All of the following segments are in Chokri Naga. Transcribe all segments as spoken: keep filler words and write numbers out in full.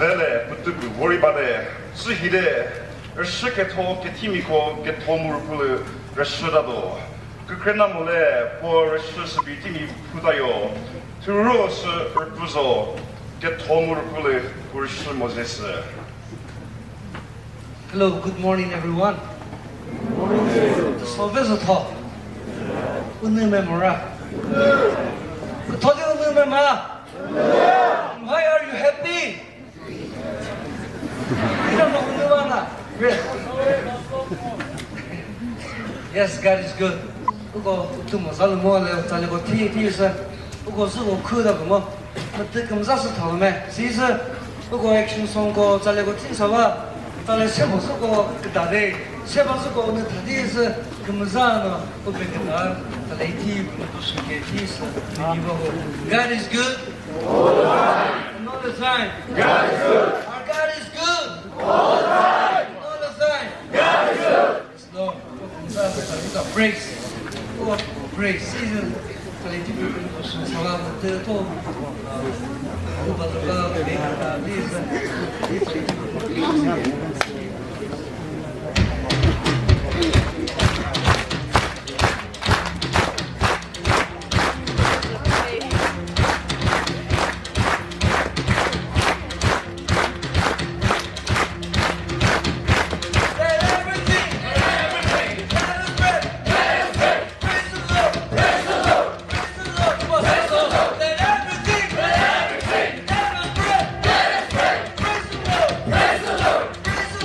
Vele pütüpü vori bade, tsühide, rüshü ketho kethimiko ketho mürüpülü rüshü dado. Kükrenamole po rüshü sübi timi phutayo, thüro sü rüpüzo, ketho mürüpülü rüshü mozesü. Hello, good morning, everyone. Sove zotho. Unu memora. Kutho de unu mema. Why are you happy? You don't know unu mana. Yes. Yes, God is good. Uko tu mo salu mo le tsale ko thi thi sa. Uko su ko khu da ko mo. Mütü kümüza sü thalo me. Sisü, uko action song ko, tsale ko tsin sava, tsale semo sü ko kütade, seba sü ko ne thadi sü kümüza no, ko be küta, tsale ti, ko to sü ke ti sü, ni ni ba ho. God is good. All the time. All the time. God is good. Our God is good. All the time. All the time. God is good. Yes, Lord. Praise. Praise. Let everything, let everything, let us break, let us break. Praise the Lord, praise the Lord, praise the Lord. Come on, praise the Lord. Let everything, let everything, let us break, let us break. Praise the Lord, praise the Lord, praise the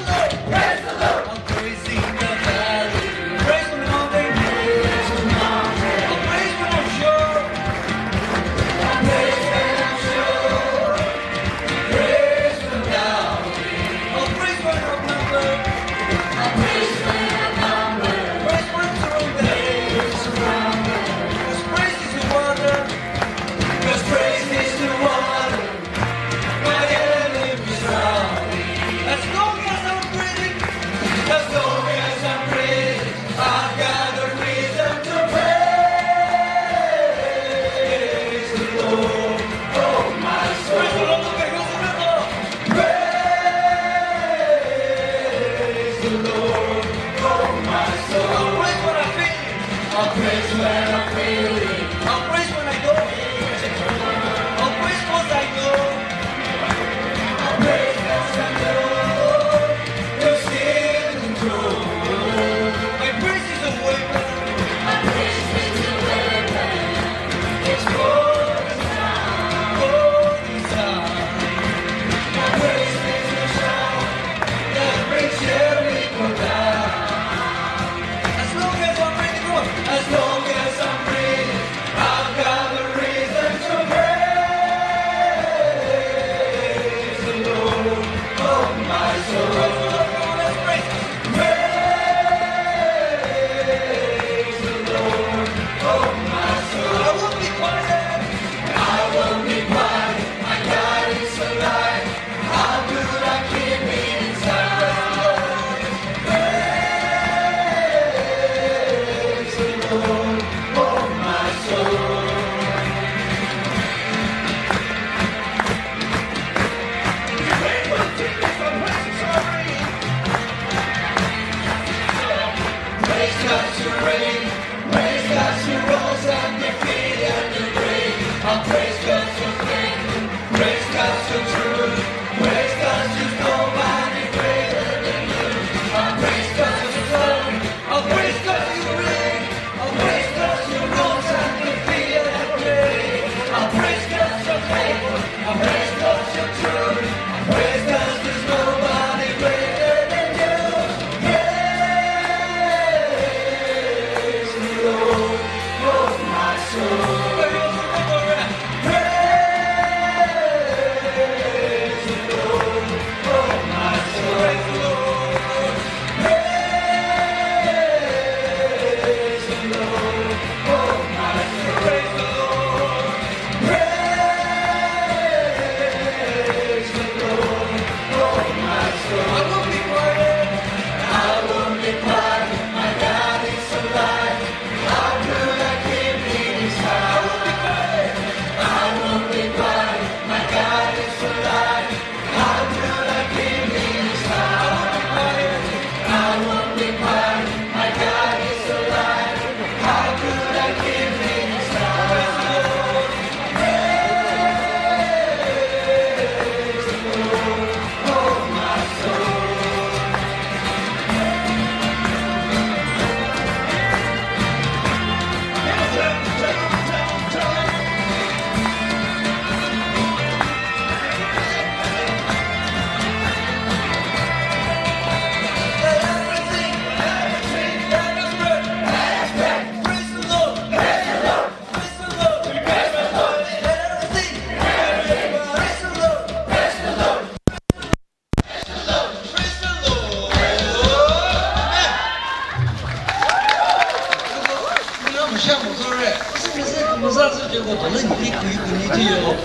Tolü ni pi kuyu kuni ti yo.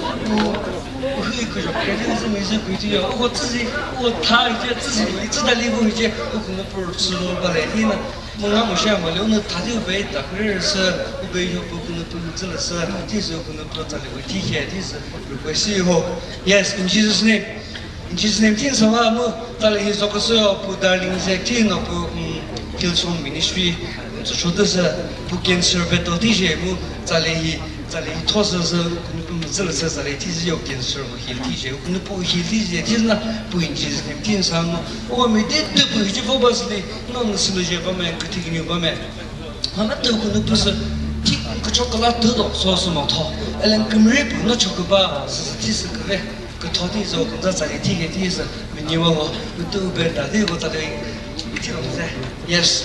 Uhu ikujo kre ti zü mi zü kuyu ti yo. Uko tsüzi, uko tha ite tsüzi mi tsü dali bu ite. Uko no pro tsü lo bale ti na. Mo nga mo sha mo le, uno thadi ube ta kre sü, ube yo pu kuno pu mü tsü le sü, ti sü kuno pu tsale ube ti he, ti sü request yo. Yes, in Jesus' name. In Jesus' name, tin sa wa mu, tsale hi so ko sü yo, pu darling ze, ti no pu, mm, Hillsong Ministry, so so de sü, pu cancer battle ti je mu, tsale hi, tsale hi tho sü sü, kuno pu mü tsü le sü, tsale ti sü yo cancer mu heal ti je, kuno pu heal ti je, ti na, pu in Jesus' name, tin sa mu, o mi de de pu hi focus li, No, no, sülü je ba me, küthi künü ba me. Hana tü künü püsü, thi kücho kala tü do, so sü mo tho. Elen kümüri pü no choküba, sü sü thi sü küve. Kütho thi zo, kümza tsari thi ke thi sü, mi nyi wa ho, mi tü ube ta thi ko tsari, thi lo ze. Yes.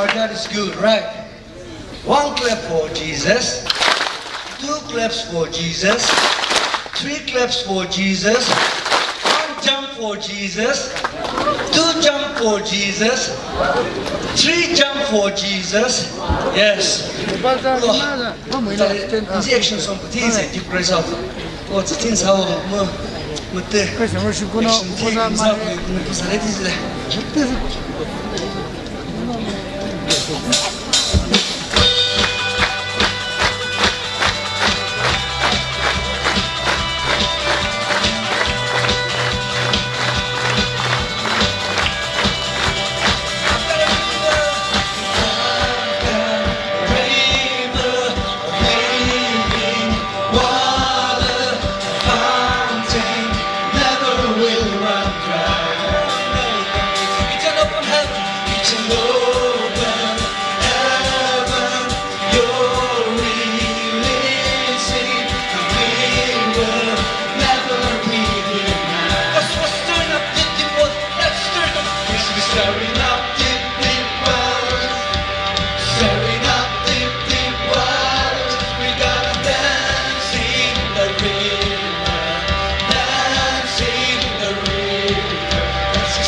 Our God is good, right? One clap for Jesus. Two claps for Jesus. Three claps for Jesus. One jump for Jesus. Two jump for Jesus. Three jump for Jesus. Yes. Oh. Action song, please, you praise God. Oh, it's in sound. Action, please, please, please. Water fountain never will run dry. It's an open heaven. It's an open heaven. You're releasing the river, never be denied. 'Cause we're stirring up deep, deep water. Let's stir it up. 'Cause we're stirring up deep, deep wells. Stirring up deep, deep waters, we gotta dance in the river, dance in the river.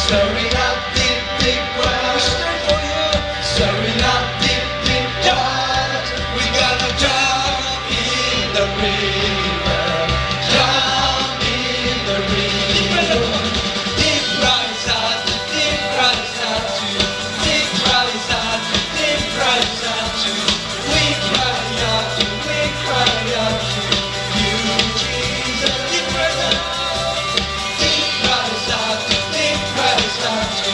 Stirring up deep, deep wells, we stir for you. Stirring up deep, deep waters, we gotta jump in the river, jump in the river. Deep rise up, deep rise up to, deep rise up, deep rise up to, we cry out to, we cry out to you, Jesus. Deep rise up, deep rise up to, deep rise up to,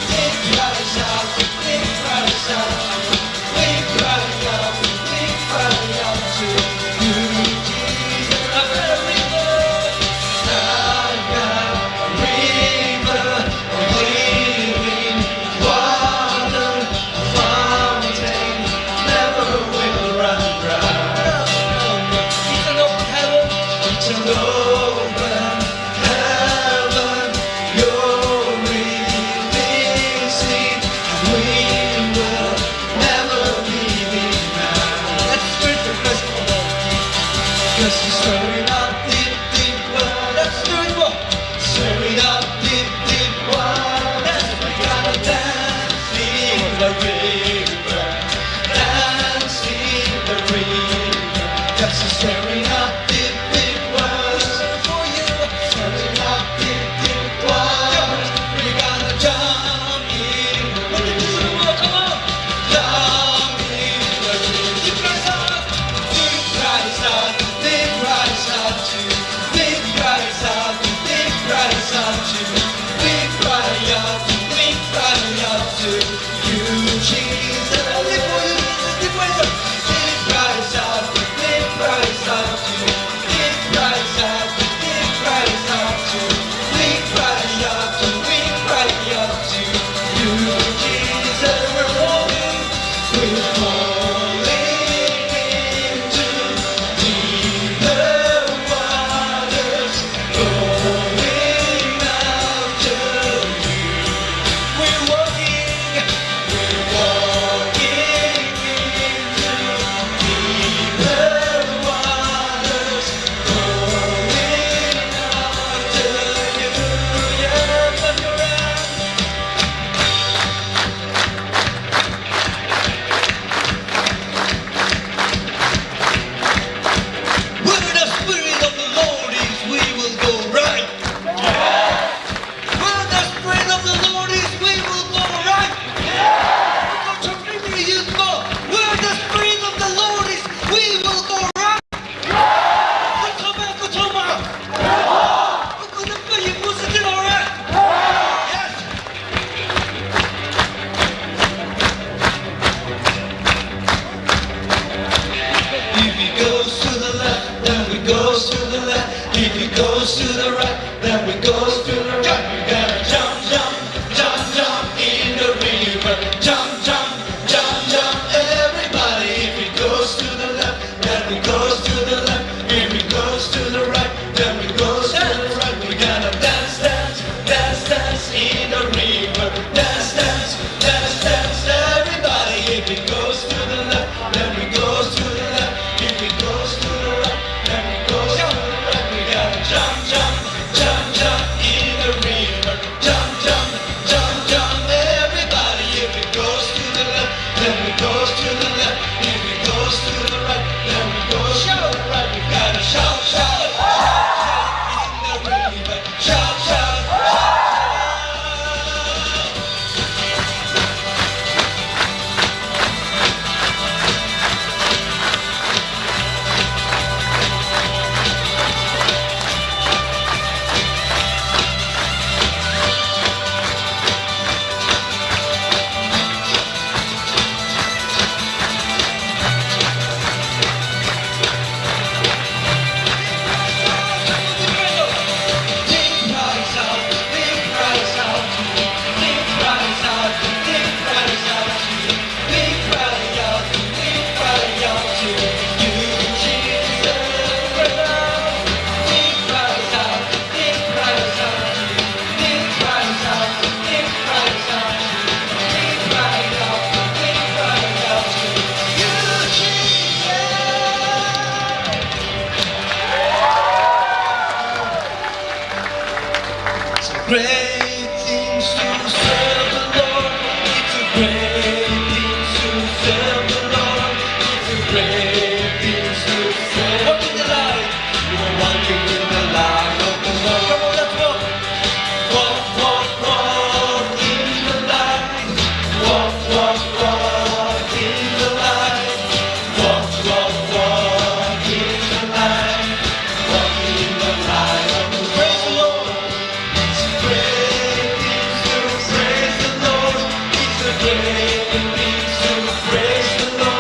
deep rise up to, deep rise up to, we cry out to, we cry out to you, Jesus. I've got a river, I've got a river of living water, a fountain never will run dry. It's an open heaven. It's an open heaven. You're releasing, and we will never be denied. Let's do it for Christ, come on. 'Cause we're stirring up deep, deep wells. Let's do it for Stirring up deep, deep waters, we gotta dance in the river, dance in the river. Yes, stirring up deep, deep waters for you. Stirring up deep, deep waters, we gotta jump in. Come on, jump in the river. Deep rise up, deep rise up, deep rise up to Big rise up, big rise up to, big cry out, big cry out to you, Jesus. Only for you, Jesus, big rise up. Big rise up, big rise up to, big rise up, big rise up to, big cry out, big cry out to you, Jesus. We're falling, we're falling into deeper waters, going after you. We're walking, we're walking into deeper waters, going after you. Yeah, clap your hands. Where the Spirit of the Lord is, we will go right. Where the Spirit of the Lord is, we will go right. Where the Spirit of the Lord is, we will go right. Yes. If he goes to the left, then we goes to the left. If he goes to the right, then we goes to the right. We gotta jump, jump, jump, jump in the river. Jump, jump, jump, jump, everybody. If he goes to the left, then we goes to the left. If he goes to the right, then we goes to the right. We gotta dance, dance, dance, dance in the river. Dance, dance, dance, dance, everybody. Great things to serve the Lord. It's a great thing to serve the Lord. It's a great thing to serve. Walk in the light. You are walking in the light of the Lord. Come on, let's walk. Walk, walk, walk in the light. Walk, walk, walk in the light. Walk, walk, walk in the light. Walk in the light of the Lord. Praise the Lord.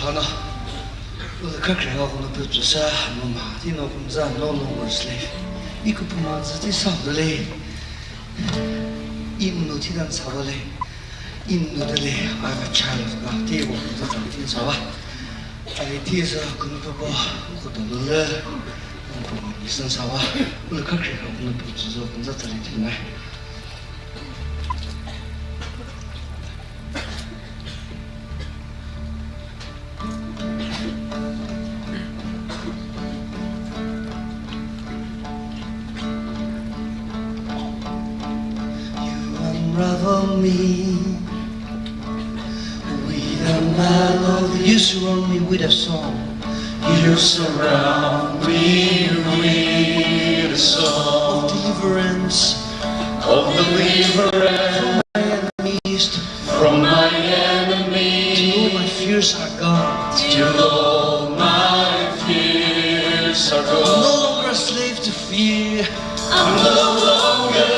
Ano, ulü kha khrüha kono pütsü sa, no ma, ti no kumza, no longer slave. I kupuma zü ti sa de le. I unu ti dan sa le. I unu de le, I'm a child of God. Ti ko kumza zan ti sa ba. Ai ti sa kunu püpo, ko to le. Ko püpo ni san sa ba. Ulü kha khrüha kono pütsü zo kumza zan ti na. You unravel me with a melody. You surround me with a song. You surround me with a song of deliverance, of deliverance from my enemies, from my enemies. Till all my fears are gone. Till all my fears are gone. I'm no longer a slave to fear. I'm no longer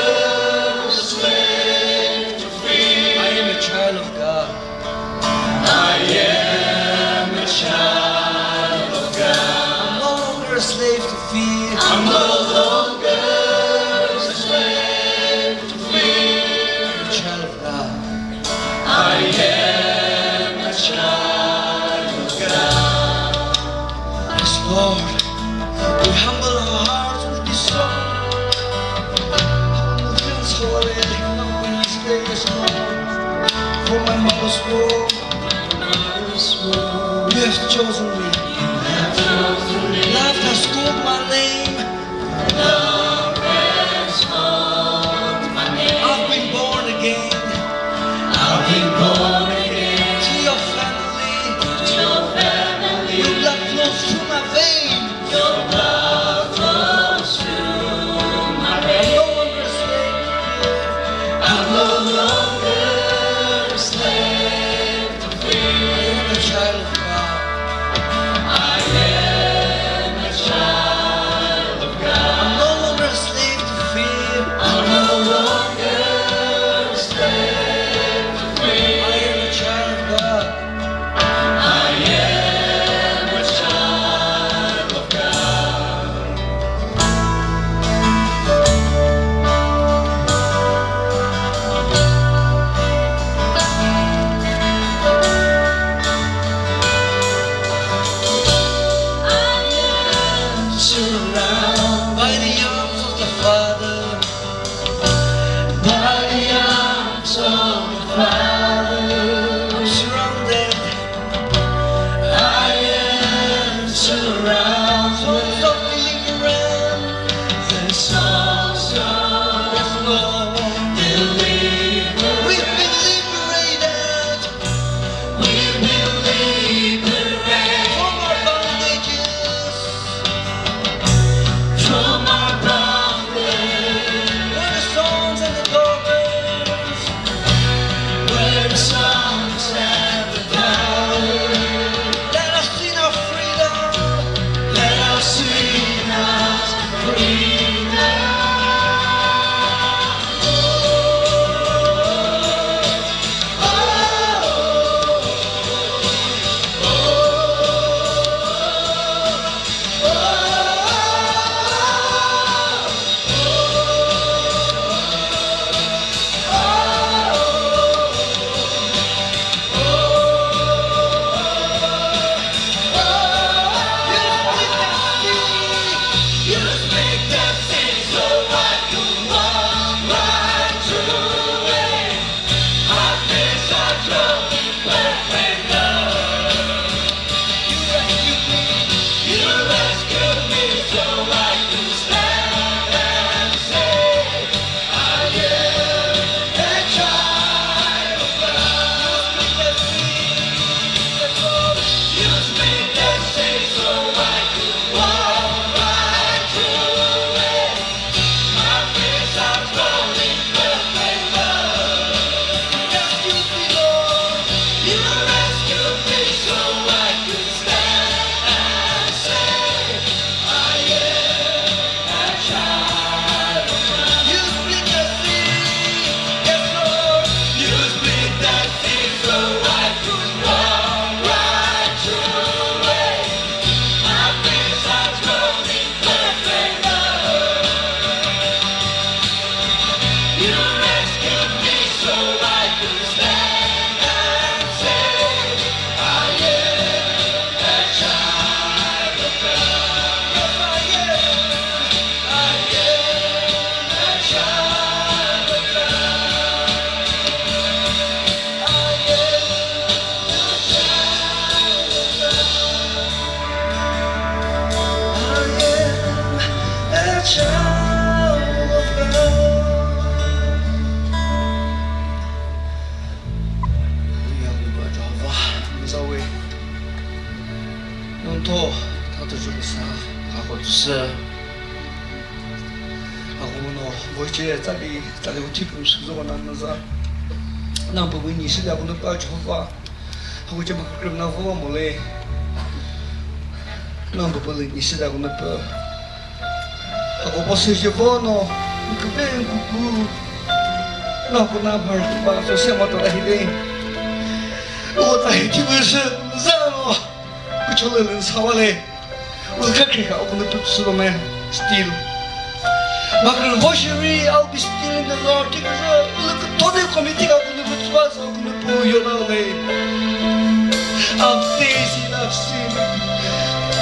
a slave to fear. I am a child of God. I am a child of God. I'm no longer a slave to fear. I'm no longer a slave to fear. I'm a child of God. I am a child of God. Yes, Lord, we humble our hearts with this song. Humble things, Lord, and we stay, yes, Lord. From my mother's womb, you have chosen me. Love has called my name. I've been born again. I've been born again. To your family. To your family. Your blood flows through my veins. Your blood flows through my veins. I'm no longer a slave to fear. I'm no longer a slave to fear. I am a child of God. I am a child of God. I'm no longer a slave to fear. I'm no longer a slave to fear. I am a child of God. I am a child of God. I am surrounded by the arms of the Father, by the arms of the Father. I'm surrounded. I am surrounded. Songs of deliverance. The songs of, yes, Lord, deliverance. We've been liberated. We've been liberated from our bondages, from our bondage. We're the sons and the daughters. We're the sons and the daughters. Let us sing our freedom. Tho, thato jüko sa, kako tsüsü. Ako mono, voice tsali, tsali uthi pum süzo na naza. Nang bu ni sida ko na pa Jehovah. Ako che ma krim na vo mole. Nang bu ni sida ko na pa. Ako po se je vo no, ku be ku ku. Na ko na mar ku ba so se ma ta hi de. O ta hi ti bu se, za no. Ku chole len sa wa le. Ulka kri ka, o ku na pu su do me. Still. Makar voshiri, I'll be still in the Lord. Ti ka sa, ulka to de committee ka, o ku na pu su ba sa, o ku na pu yo na le. I've tasted, I've seen.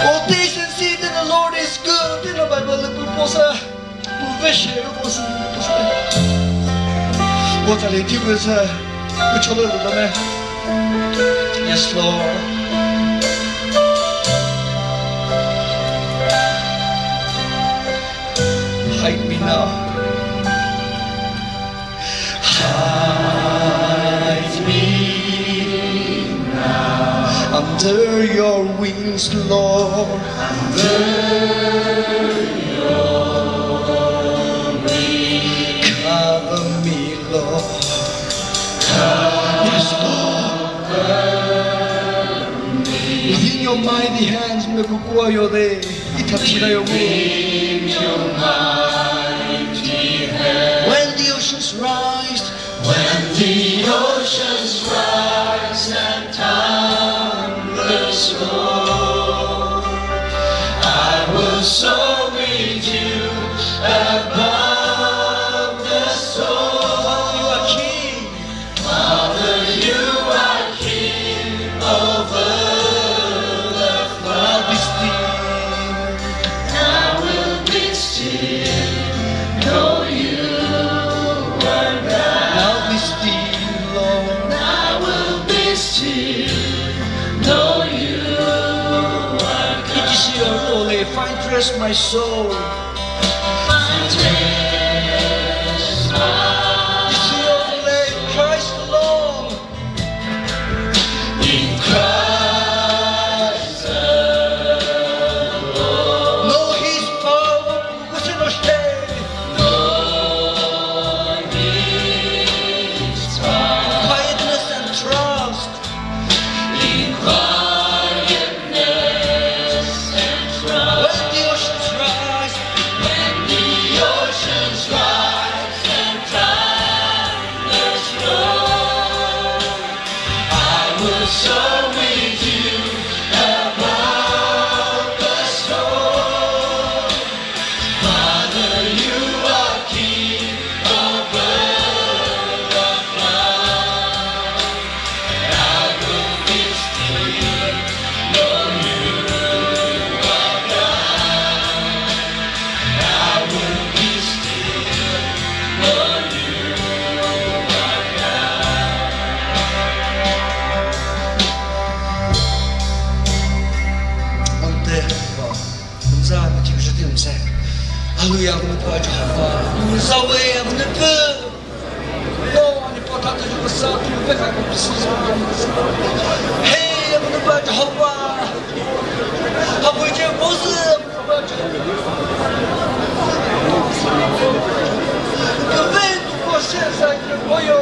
Oh, taste and see that the Lord is good. Ti na Bible le pu po sa. Yes, Lord. Hide me now. Hide me now under your wings, Lord. Under your wings. Cover me, Lord. Yes, Lord. Within your mighty hands, me kukua yo de, itha thira yo. Within your mighty hands. When the oceans rise, when the oceans rise and thunders roar, I will soar with you above the storm. Father, you are king. Father, you are king over the flood. I'll be still. I will be still, know you are God. I'll be still, Lord. I will be still, know you are God. It is your only find rest, my soul. It's your name, Christ alone. In Christ alone. Know his power, who can not stay. Know his power. Quietness and trust. In quietness and trust. When the oceans rise, when the oceans rise and thunders roar, I will soar with you above the storm. Father, you are king over the flood. And I will be still, know you are God. And I will be still, know you are God. Ante, Za mi ti bi ti mi se. Hallelujah, mi pa Jehovah. Za we mi pa. No, ni pa ta ju sa tu pe ka ku si. Hey, mi pa Jehovah. Ha bu je bo zi mi pa Jehovah. Ke ve tu ko se sa ke bo yo.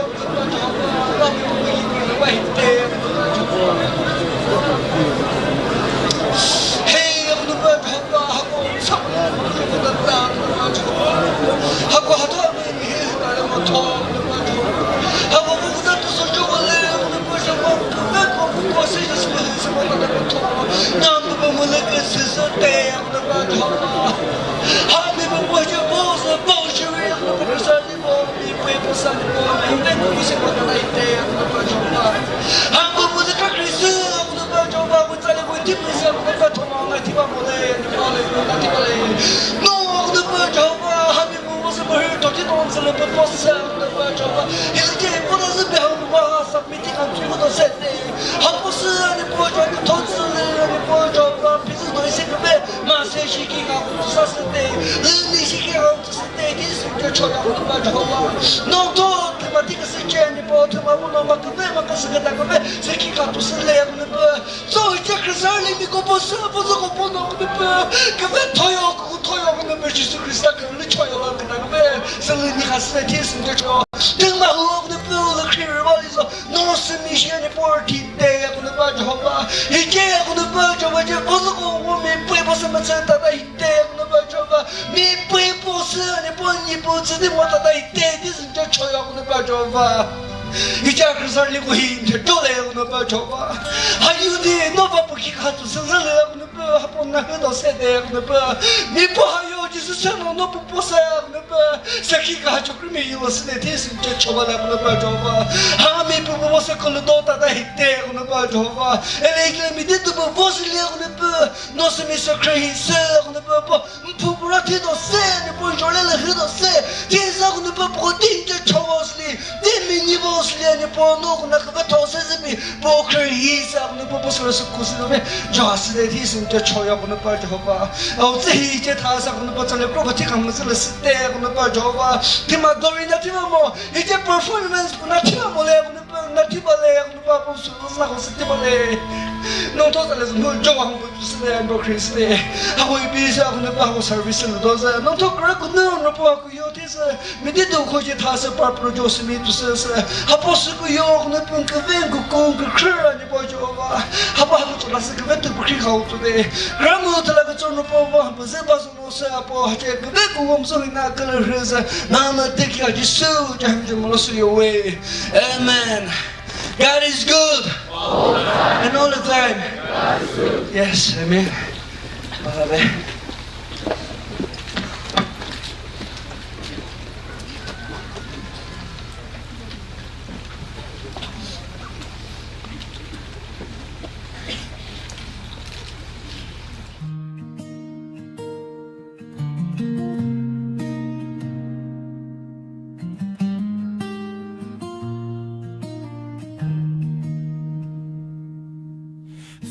Ati küsü ce Nyepo thüma mu no ma küve ma küsü küta küve seki ka tu sü le ya Nyepo. So hice Khrista lü mi ko po sü po sü ko po no Nyepo. Küve thoyo ku thoyo Nyepo Jisu Khrista kü lü choyo la küta küve sü lü ni ka sü thi sü ce cho. Tüma hu Nyepo lü khri ri ba li so. No sü mi shi Nyepo thi te ya Nyepo Jehovah. Hice ya Nyepo Jehovah ce po sü ko wo mi pui po sü ma ce ta ta hi te ya Nyepo Jehovah. Mi pui po sü Nyepo ni po sü ti mo ta ta hi te ti sü ce choyo Nyepo Jehovah. Hice Khrista lü ko hi nce to le Nyepo Jehovah. Ha yu di no va pu ki ka tu sü sü le Nyepo ha po na hü do se de Nyepo. Mi po ha yo Jisu se no no pu po se Nyepo. Seki ka cho kri mi yo sü de ti sü ce choba le Nyepo Jehovah. Ha mi pu po se ko le do ta ta hi te Nyepo Jehovah. Ele ikle mi di tu po vo sü le Nyepo. No sü mi sü khri hi sü Nyepo po. Mphu pura thi do se, Nyepo jole le hü do se, thi za ku Nyepo po tin ce chowo sli, tin mi ni bo sli, Nyepo no ku na ka tho se zi mi, po khri hi sa ku Nyepo po sura su ku si do me, jo ha si de thi sin ce choyo ku Nyepo Jehovah. Au tse hi ce tha sa ku Nyepo tsa le kro ba thi kam se le si te ku Nyepo Jehovah. Thi ma glory na thi ma mo, hi ce performance ku na thi ma mo le ku Nyepo na thi ba le ku Nyepo po su na ku si thi ba le. Nong tho sa le su mo jo ha Side ando Christ de. Ako ipi se ako ne pa ako service le do se. Nong tho kra ku ne no pa ku yo te se. Mi di do ko je tha se pa pro jo se mi tu se se. Ha po se ku yo ko ne pun ke ven ku ku ku kra ni po jo va. Ha pa ha to la se ke ven tu ku kri ka u tu de. Gra mo te la ke cho no po va. Ba se ba so no se apo ha che ke ven ku wom so ni na ke le re se. Na na te ki a Jisu ja hem je mo lo su yo we. Amen. God is good. And all the time. Yes, amen. Amen.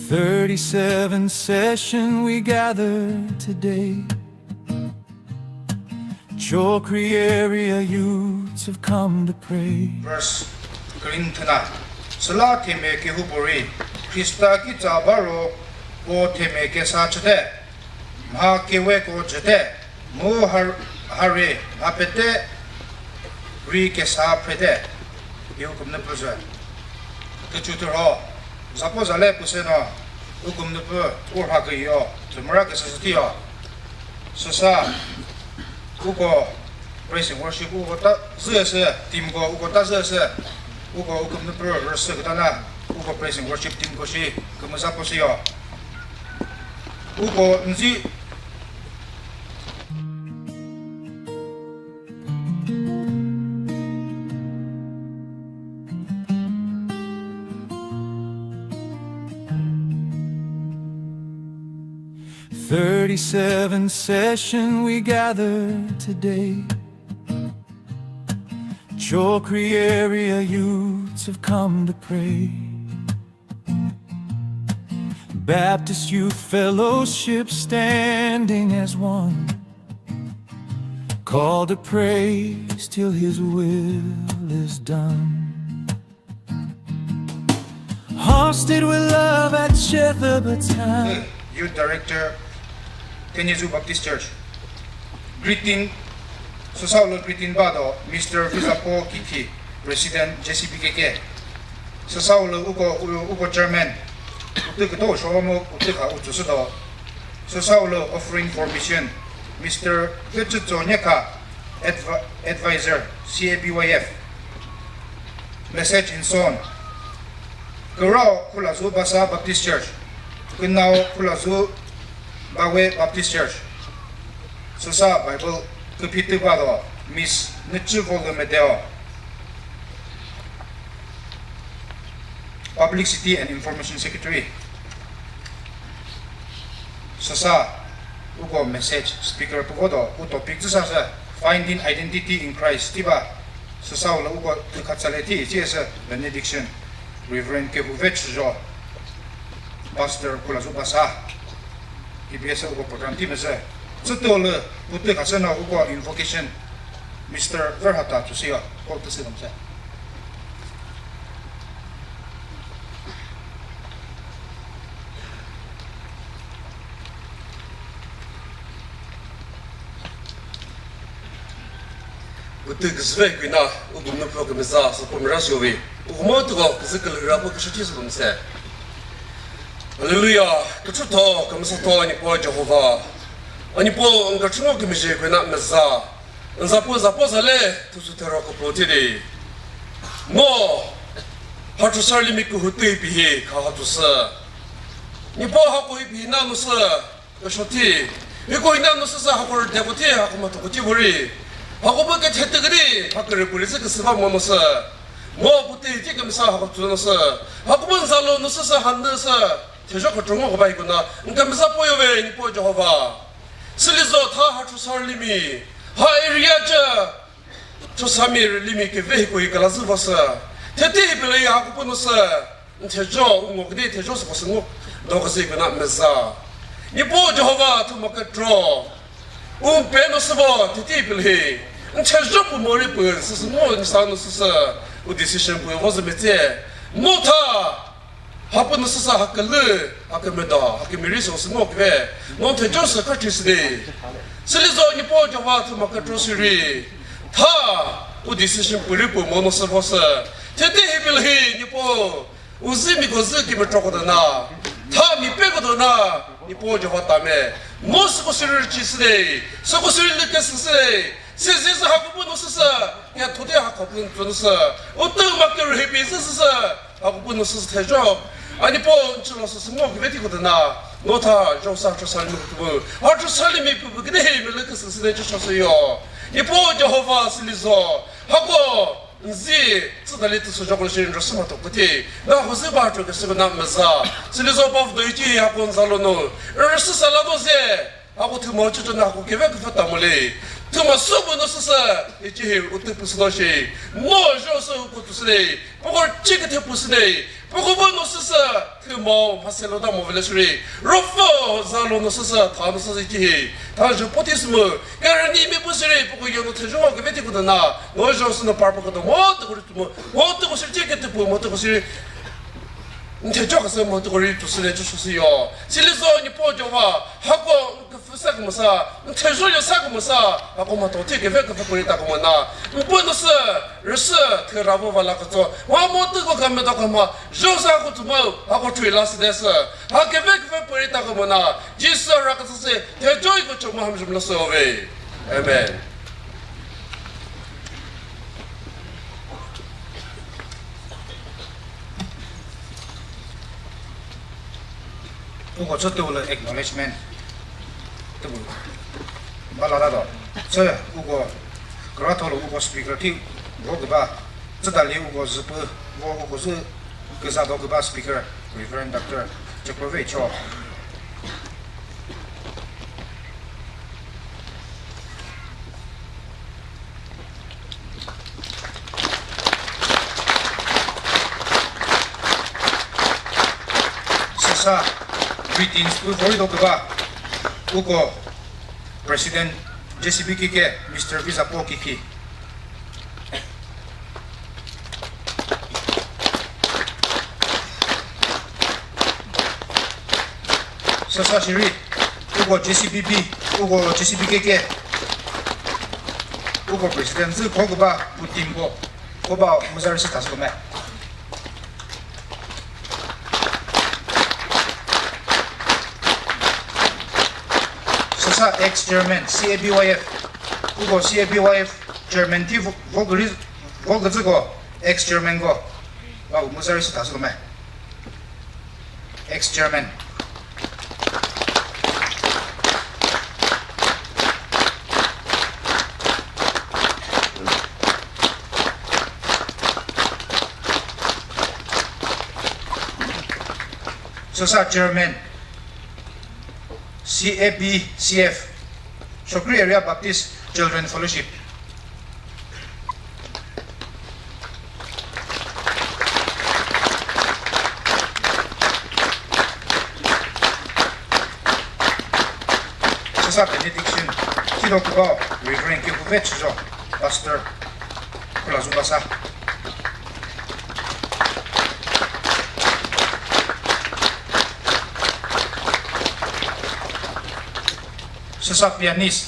Thirty-seven session we gather today. Chokri area youths have come to pray. Verse Corinthians. Süla theme kehubori, Krista kitsa baro, po theme kesa chete. Mha keweko jete, mu har-, hare mha pete ri kesa phrete, yu kümnü püzü. Küchu thürho, zapo zale püsü no, u kümnü pü, u rha küyo, thümüra küsü sütüyo. Süsa, uko, Praise and worship uko ta züse, team ko uko ta züse, uko uko mnüpü rüsü kütana, uko praise and worship team ko shi kümüza ko shi yo. Uko nzi. Thirty-seven session we gather today. Chokri area youths have come to pray. Baptist Youth Fellowship standing as one. Called to praise till his will is done. Hosted with love at Shethaba Town. Youth Director, Tenyezu Baptist Church. Greeting, süsau lü greeting ba do, Mister Vizapo Kithi, President, J C B K K. Süsau lü uko, u-, uko Chairman, utü küto shomo, utü kha utsüsü do. Süsau lü offering for mission, Mister Kütsütso Nyekha, Advi-, Advisor, C A B Y F. Message in song. Kürao Khulazu Basa Baptist Church. Künao Khulazu Bawe Baptist Church. Süsa Bible küphi tüba do, Miss Nüchüvolu Medeo. Publicity and Information Secretary. Süsa, uko message speaker puko do, u topic züsa sü, Finding Identity in Christ, tiba, süsa ula uko tükhatsale ti, ti sü benediction, Reverend Kehuve Chüjo, Pastor Khulazu Basa, K B S uko program ti mese, züto le, u tükhatsale uko invocation, Mister Verhata Chusio, ko tüsü gamse. Kütü küzüve küna, ugumnu pho kümüza, sapo mira shovi. Ugumo tuko küzü külüra pho küshuti sülümse. Hallelujah. Küchütho, kümüsatho, Nipo Jehovah. Anipo, nka chungo kümüzhe küna müza. Nzapo, zapo zale, tusu tero kupo tiri. No, hatusar limi kuhutu ipihi, kahatusü. Nipo hako ipihi na musü. Kashoti, hiko ina no sasa hakor debote, hakuma tokote bori. Hakuba ke thete gri, hakere puri se ke seba mo no sa. Mo pute ti ke misa hakor tu no sa. Hakuba zalo no sasa hande sa. Thejo ko tongo ko bai kuna. Nka misa poyo ve, Nipo Jehovah. Silizo tha hatusar limi. Ha area ja. Chosami limi ke vehicle yi kala zü vasa. Thete hi pele ya hakupu no sa. Nthejo ungo kidi thejo sü kosu ngo. Doka zi kuna meza. Nipo Jehovah thüma ke tro. Umpe no sü vo thete hi pele hi. Nthejo pu mori pu sü sü ngo nisa no sü sa. U decision pu vo zü metse. No tha. Hapu no sasa hakülü, hakümüdo, hakümüri so sü ngo küve, no thejo sü kha thisüde. Silizo Nipo Jehovah thüma kha tro siri. Tha, u decision puri pu mo no sü vo sü. Thete hi pil hi Nipo, u zi mi ko zi ki mi tro ko dana. Tha mi pe ko dana, Nipo Jehovah ta me. Mo sü ko siri chi süde, sü ko siri lü ke sü süde. Sisi sü hakupu no sasa, ya thode hakupu no sasa. Utu ma ke rühi pi sisi sasa, hakupu no sasa thejo. Ani po nchilo sasa ngo küve ti kudana. No tha, jo sa, jo sa limi kutubu. Ha jo sa limi kubu, kide he mi leke sisi ne jo sa yo. Nipo Jehovah silizo. Hako, nzi, tsidali tu sujo kolo shi njo sima to kuti. Na ho se ba jo ke se na meza. Silizo pa do iti hako nzalo no. Risi sala do ze. Ako thüma chuchu na ako küve küfü tamule. Thüma sübo no süsü, ichi hi utü püsü no shi. Mo jo sü uko tusüle. Poko chikithe püsüle. Poko bo no süsü, thüma maselo da mo vele suri. Rofo zalo no süsü, tha no süsü ichi hi. Tha jo poti sümo. Kara ni mi püsüle, poko yo no thüjo küve ti kudana. No jo sü no par poko do mo tu kuri tumo. Mo tu ko suri chikithe pu, mo tu ko suri. Nthejo kasa mo tu kuri tusüle chu süsü yo. Silizo Nipo Jehovah, hako Küfü sa kümüsa, nthejo yo sa kümüsa, ako ma to thi küve küfü kuri ta kümüna. Mpo no sü, rüsü, thüra vo vala kütso. Wa mo tü ko kame ta kama, jo sa ko tumo, ako thui la sü de sü. Ha küve küfü kuri ta kümüna, Jisu ra kütso se, thejo ko choma ham jumla so ve. Amen. Uko chü tüvü lü acknowledgement tüvü balada do. Chü uko kratho lü uko speaker thi vo küba, chütali uko züpü vo uko zü küza do küba speaker, Reverend Doctor Chokrovecho. Süsa greetings pü vori do küba uko President J C B K K, Mister Vizapo Kiki. Süsa shiri, uko J C B B, uko J C B K K, uko President zü kho küba, u team ko, koba muzari sü tasüme. Süsa ex chairman, C A B Y F, uko C A B Y F chairman thi vo-, vogüri, vogüzüko, ex chairman ko, wa muzari sü tasüme. Ex chairman. Süsa chairman, C A B C F, Chokri Area Baptist Children Fellowship. Süsa benediction, thi do küba Reverend Kikuve Chüjo, Pastor, Khulazu Basa. Süsa pianist,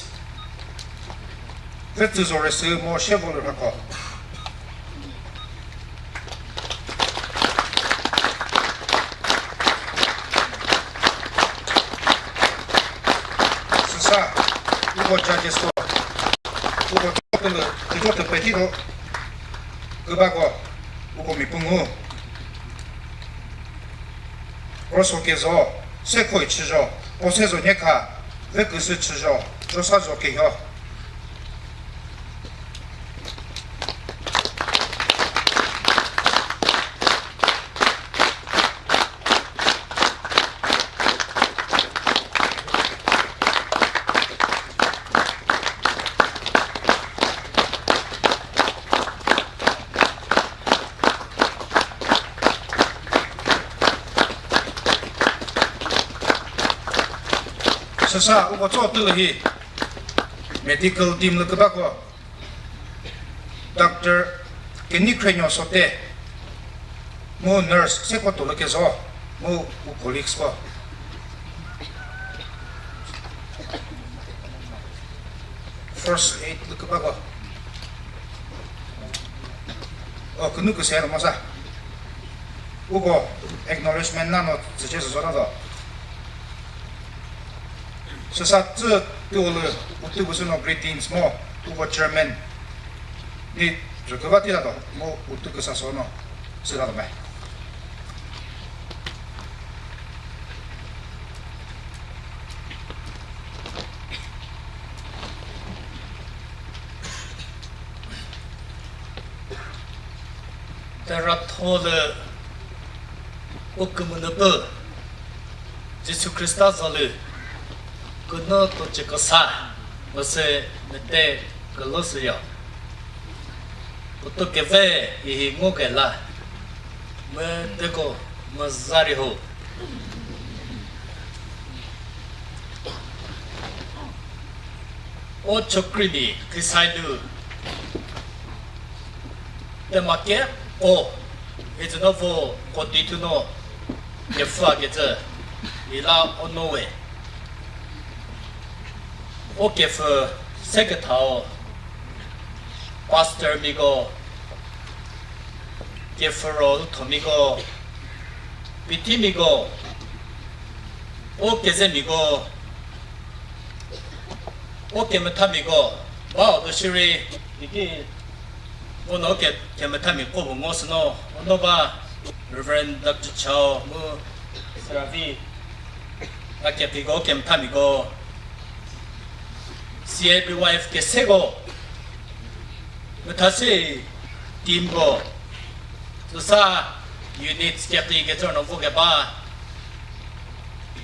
Vetsü zore sü mo she vo lü rhako. Süsa, uko judges ko, uko tüpülü, uko tüpeti ko, kübako, uko mipungu. Roso kezo, sekoi chüjo, posezo nyekha, veküsü chüjo, josa jo kehyo. Süsa uko tso tülü hi medical team lü kübako, Doctor Kenikrenyo Sote, mu nurse seko tülü kezo, mu u colleagues ko. First aid lü kübako. O, künu küse rümo sa. Uko acknowledgement nano tsüche sü zora do. Süsa tsü tüolü utü küsü no greetings mo, uko chairman ni tsü küva tila do, mo utü küsa so no, süra do me. Teratho lü ukümünüpü Jisu Khrista zalü küno to chikasa müse mete külo süyo. Utu keve ihi ngo kela müteko müzari ho. O chokri mi khisai lü. Tema ke o, itsü no vo koti thu no, kefa ketsü, ila o no we. O kefü sekethao, pastor mi go, kefü ro thomi go, pithi mi go, o keze mi go, o kemethami ko, ba o do shiri, iki, o no ke, kemethami ko bu ngo sino, o no ba, Reverend Doctor Chao, mu, Seravi, a ke pi ko, kemethami ko, C A B Y F ke se ko, Müthasi team ko, süsa units kekri ketsü no vo keba,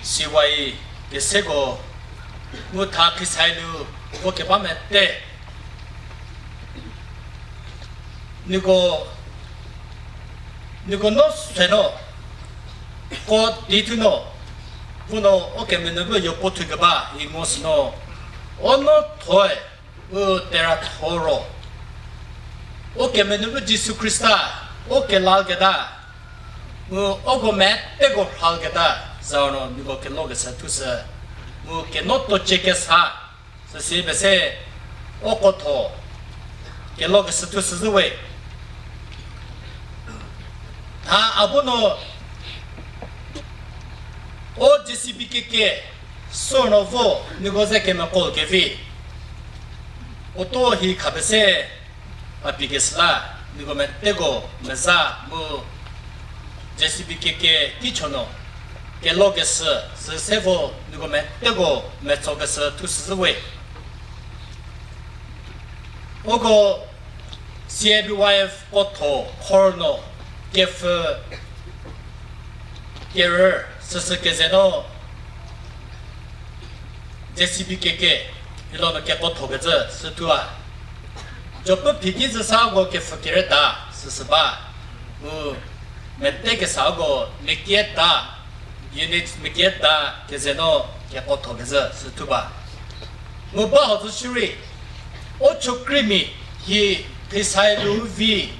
C Y kese ko, mütha khisai lü vo keba mete. Niko, niko no seno, ko di thu no, vo no o kemenu bu yo po thu keba, i ngo sino, o no thoi. U tera thoro. U kemenu bu Jisu Khrista, u kelal keta. U ogo me tego hral keta. Zano niko kelo kesa thuse. U keno to chekesa. Sesi bese o kotho. Kelo kesa thuse zuwe. Tha abuno o J C B K K. Sürno vo niko ze kemekol kevi. Oto hi khapese api kesüla niko meteko meza mu J C B K K kichono kelo kesü sü sevo niko meteko metso kesü thusüzüwe. Oko C A B Y F kotho khorno kefü kerü süsü kezeno J C B K K hilono kekotho kezü süthua. Jopü phiki züsa go kefü kere ta süsü ba. Mu mete kesa go mekie ta. Unit müketa kezeno kekotho kezü süthuba. Mu ba ho zü shiri, o chokrimi hi khisai lu vi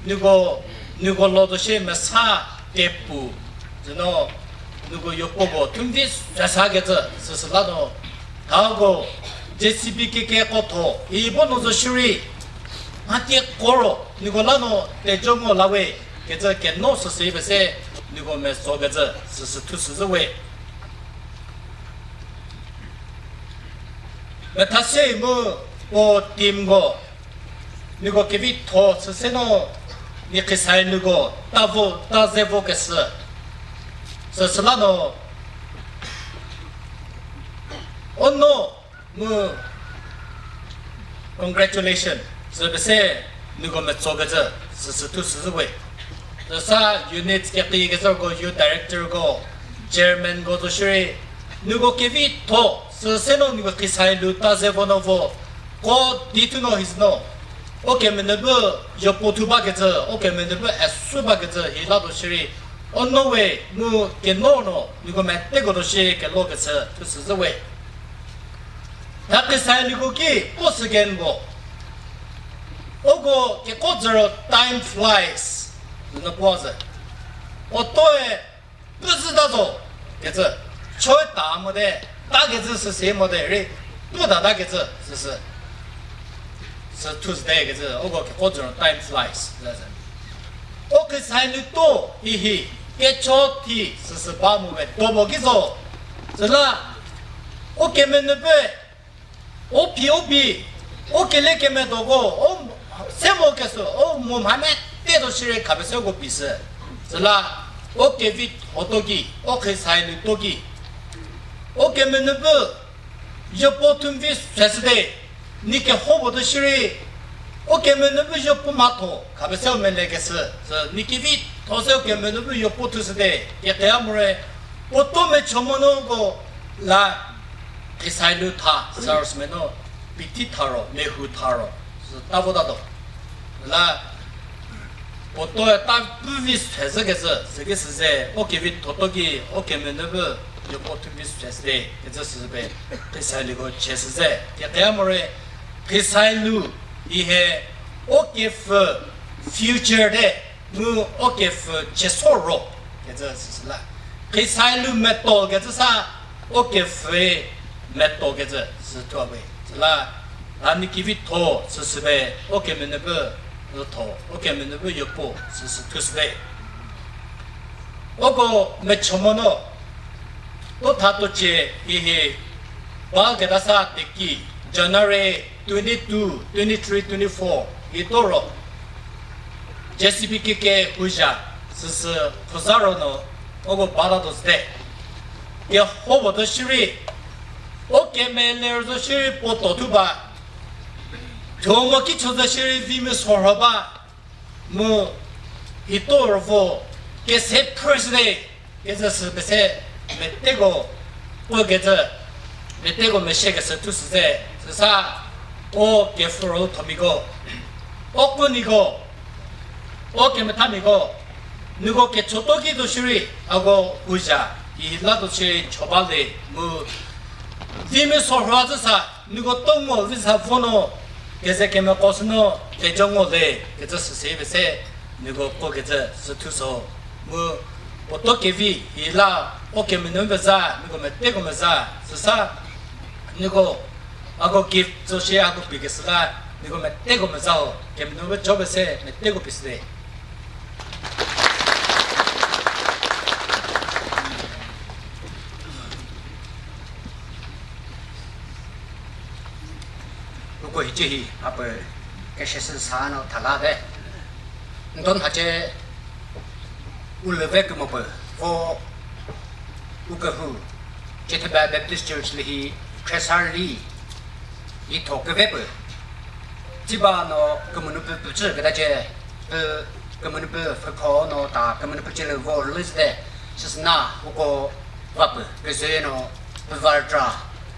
niko, niko lo do she mesa tepu, zeno niko yopogo tumvi sasa kezü süsüla no, thago J C B K K kotho, i bono zo shiri, mati koro, niko lano tejo ngo lawe, kecü keno süsü ibe se, niko me so kecü, süsü thu süsü we. Methase mu po team go, niko kevi tho süsü no, ni kisai niko, tavo, ta zevo kesü. Süsü lano, ono, mu congratulation. Sü pese niko metso kecü, sü sü thu sü zü we. Sü sa unit kekri kecü ko, youth director ko, chairman ko zo shiri. Niko kevi tho, sü seno niko kisai lu ta ze vono vo. Ko di thu no his no. O kemene bu yopo thu ba kecü, o kemene bu esu ba kecü, hi la do shiri. Ono we, mu keno no, niko mete ko do shi kelo kecü, thu sü zü we. Tha kisai lüko ki, po second bo. Oko keko zero time flies. Züno po zü. Otoe, püzü da zo. Kecü, choi ta mo de, ta kecü sü se mo de, ri, pu da da kecü, sü sü. Sü Tuesday kecü, oko keko zero time flies. Zü zü. O kisai lü to, hi hi, kecho thi, sü sü ba mo ve, to bo ki zo. Zü la, o kemene pe, o phi o phi, o kele keme do go, o se mo ke sü, o mo mha me te do shire kha be se go pi sü. Zü la, o kevi tho to ki, o kisai lü to ki. O kemene pe, yopo thümvi sü sü de, ni ke ho bo do shire, o kemene pe yopo ma tho, kha be se o me le ke sü. Sü, ni kevi tho se o kemene pe yopo thu sü de, ke te amore, o to me chomo no go la, kisai lü tha, sars me no, piti tharo, mehu tharo, sü ta vo ta do. La, poto ta püvi sezü kezü, seki süze, o kevi toto ki, o kemene bu, yopo thümvi sezü de, kezü süzü be, kisai lü ko che süze. Ke te amore, kisai lü, ihe, o kefü, future de, mu o kefü chesoro kecü süsü la. Kisai lü meto kecü sa o kefü meto kecü sü thua we. Süla tani kivi tho süsü be o kemene bu tho, o kemene bu yopo süsü thusü be. Oko mechomono to tha to che hihi ba keta sa teki January twenty-two, twenty-three, twenty-four, hi toro. J C B K K puja, süsü puzaro no, ogo bada do ste. Ke hobo to shiri, o ke me ler zo shiri poto tu ba. Thomo ki choza shiri vi me sorho ba. Mu hi toro vo, ke se president. Kecü sü pese meteko, po kecü meteko meshe kecü thusü se, süsa o kefuro thomiko, o kuniko, o kemethamiko, niko kechoto ki do shiri, ako huja, i la do shiri choba le, mu, vimi sorhua zü sa, niko tongo visa vono, keze kemeko süno, kejongo le, kecü süsü pese, niko ko kecü süthuso, mu, poto kevi, ila, o kemenu beza, niko meteko meza, süsa, niko, ako gift, so she ako pike süla, niko meteko meza o, kemenu be chobe se, meteko pisle. Uko hiche hi ape keshe sü sa no thala de. Ndon hache ulüve kümopü vo ukehu Chetheba Baptist Church lü hi Khresar li yi tho küve pü. Chiba no kümünu pü püchü küta che pü kümünu pü fükho no ta kümünu pü chilü vo lü zide shisna uko vapü küzü no pü vartra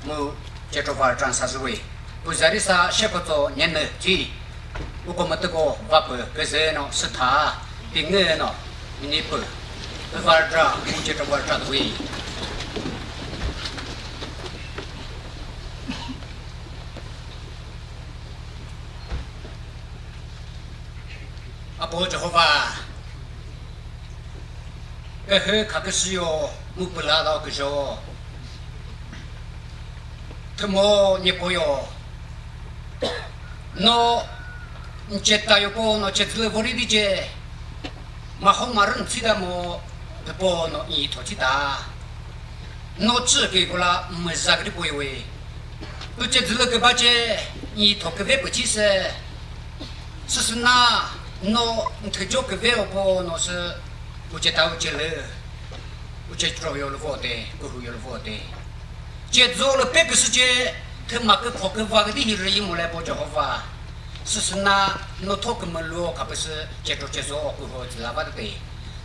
mu chetro vartra sa züwi. Pü zari sa shekotso nyenü chi uko mütüko vapü küzü no sütha pingü no mini pü pü vartra mu chetro vartra züwi. Apo Jehova, kühü khaküsüyo mu püla do küjo. Thümo Nyepoyo, no nce tayo po no cedzü vori di ce, maho marü ntsida mo thüpo no nyi tho cita. No cü ke kula müza kri poyo we. Pu cedzü lü küba ce nyi tho küve pü ci se. Süsüna no nthüjo küve opo no sü uce ta uce lü. Uce tro yo lü vote, kuhu yo lü vote. Cedzo lü pe küsü ce, thüma küpho küva küdi hi rüyi mole po Jehova. Süsüna no tho kümülo khapüsü cetro cezo kuhu zila va te.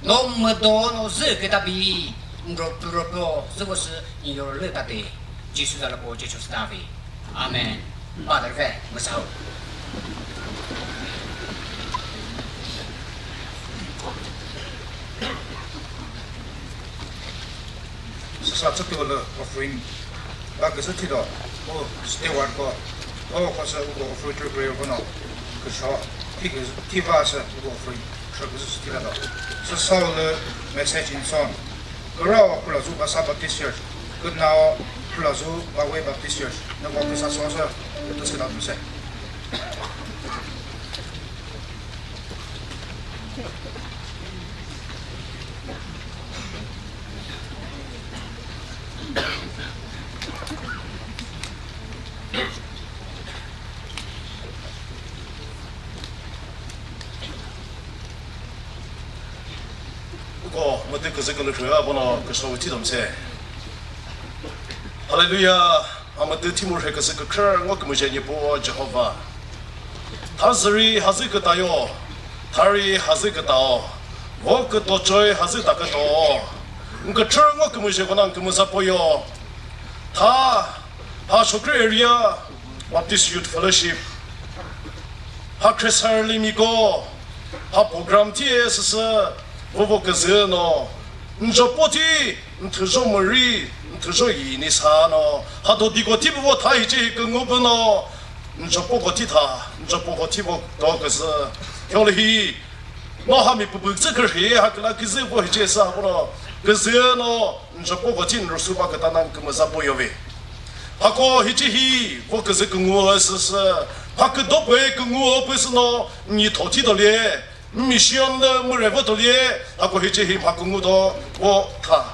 No müdo no zü küta bi, nro puro po zü vo sü nyi yo lü ta te. Jisu za lü po ce cho sü ta vi. Amen. Father ve, müsao. Süsa tsütü lü offering ba küsü thito, o steward ko, o ko sü uko offering trü prayer kono, küsho, thi küsü, thi va sü uko offering trü küsü sü thila do. Süsa lü message in song. Kürao Khulazu Basa Baptist Church, künao Khulazu Bawe Baptist Church, nüko küsa so sü, kütü sü la tü se. Uko mütü küzü külü khüa bono küsho uthi domse. Hallelujah. Amütü thimur he küzü kükre ngo kümüzhe nyi po Jehova. Tha züri hazü kütayo. Thari hazü kütao. Vo küto choi hazü ta küto. Nküthrü ngo kümüzhe kona nkümüza poyo. Tha, tha Shokri Area Baptist Youth Fellowship. Ha Khresar limiko. Ha program thi e süsü. Vovo küzü no. Njo po thi. Nthüzho müri, nthüzho yi ni sa no, ha do diko thi pü vo tha hice hi küngu pü no, njo poko thi tha, njo poko thi vo do küzü. Hiolü hi, no ha mi püpü tsü kürhi, ha küla küzü vo hice sa ha vo no, küzü no, njo poko thi nrüsu ba küta nang kümüza po yo ve. Hako hice hi, vo küzü küngu süsü, ha küdo pü küngu pü sü no, nyi tho thi do lie. Mission lü mürevü toli, hako hice hi mha küngu do vo tha.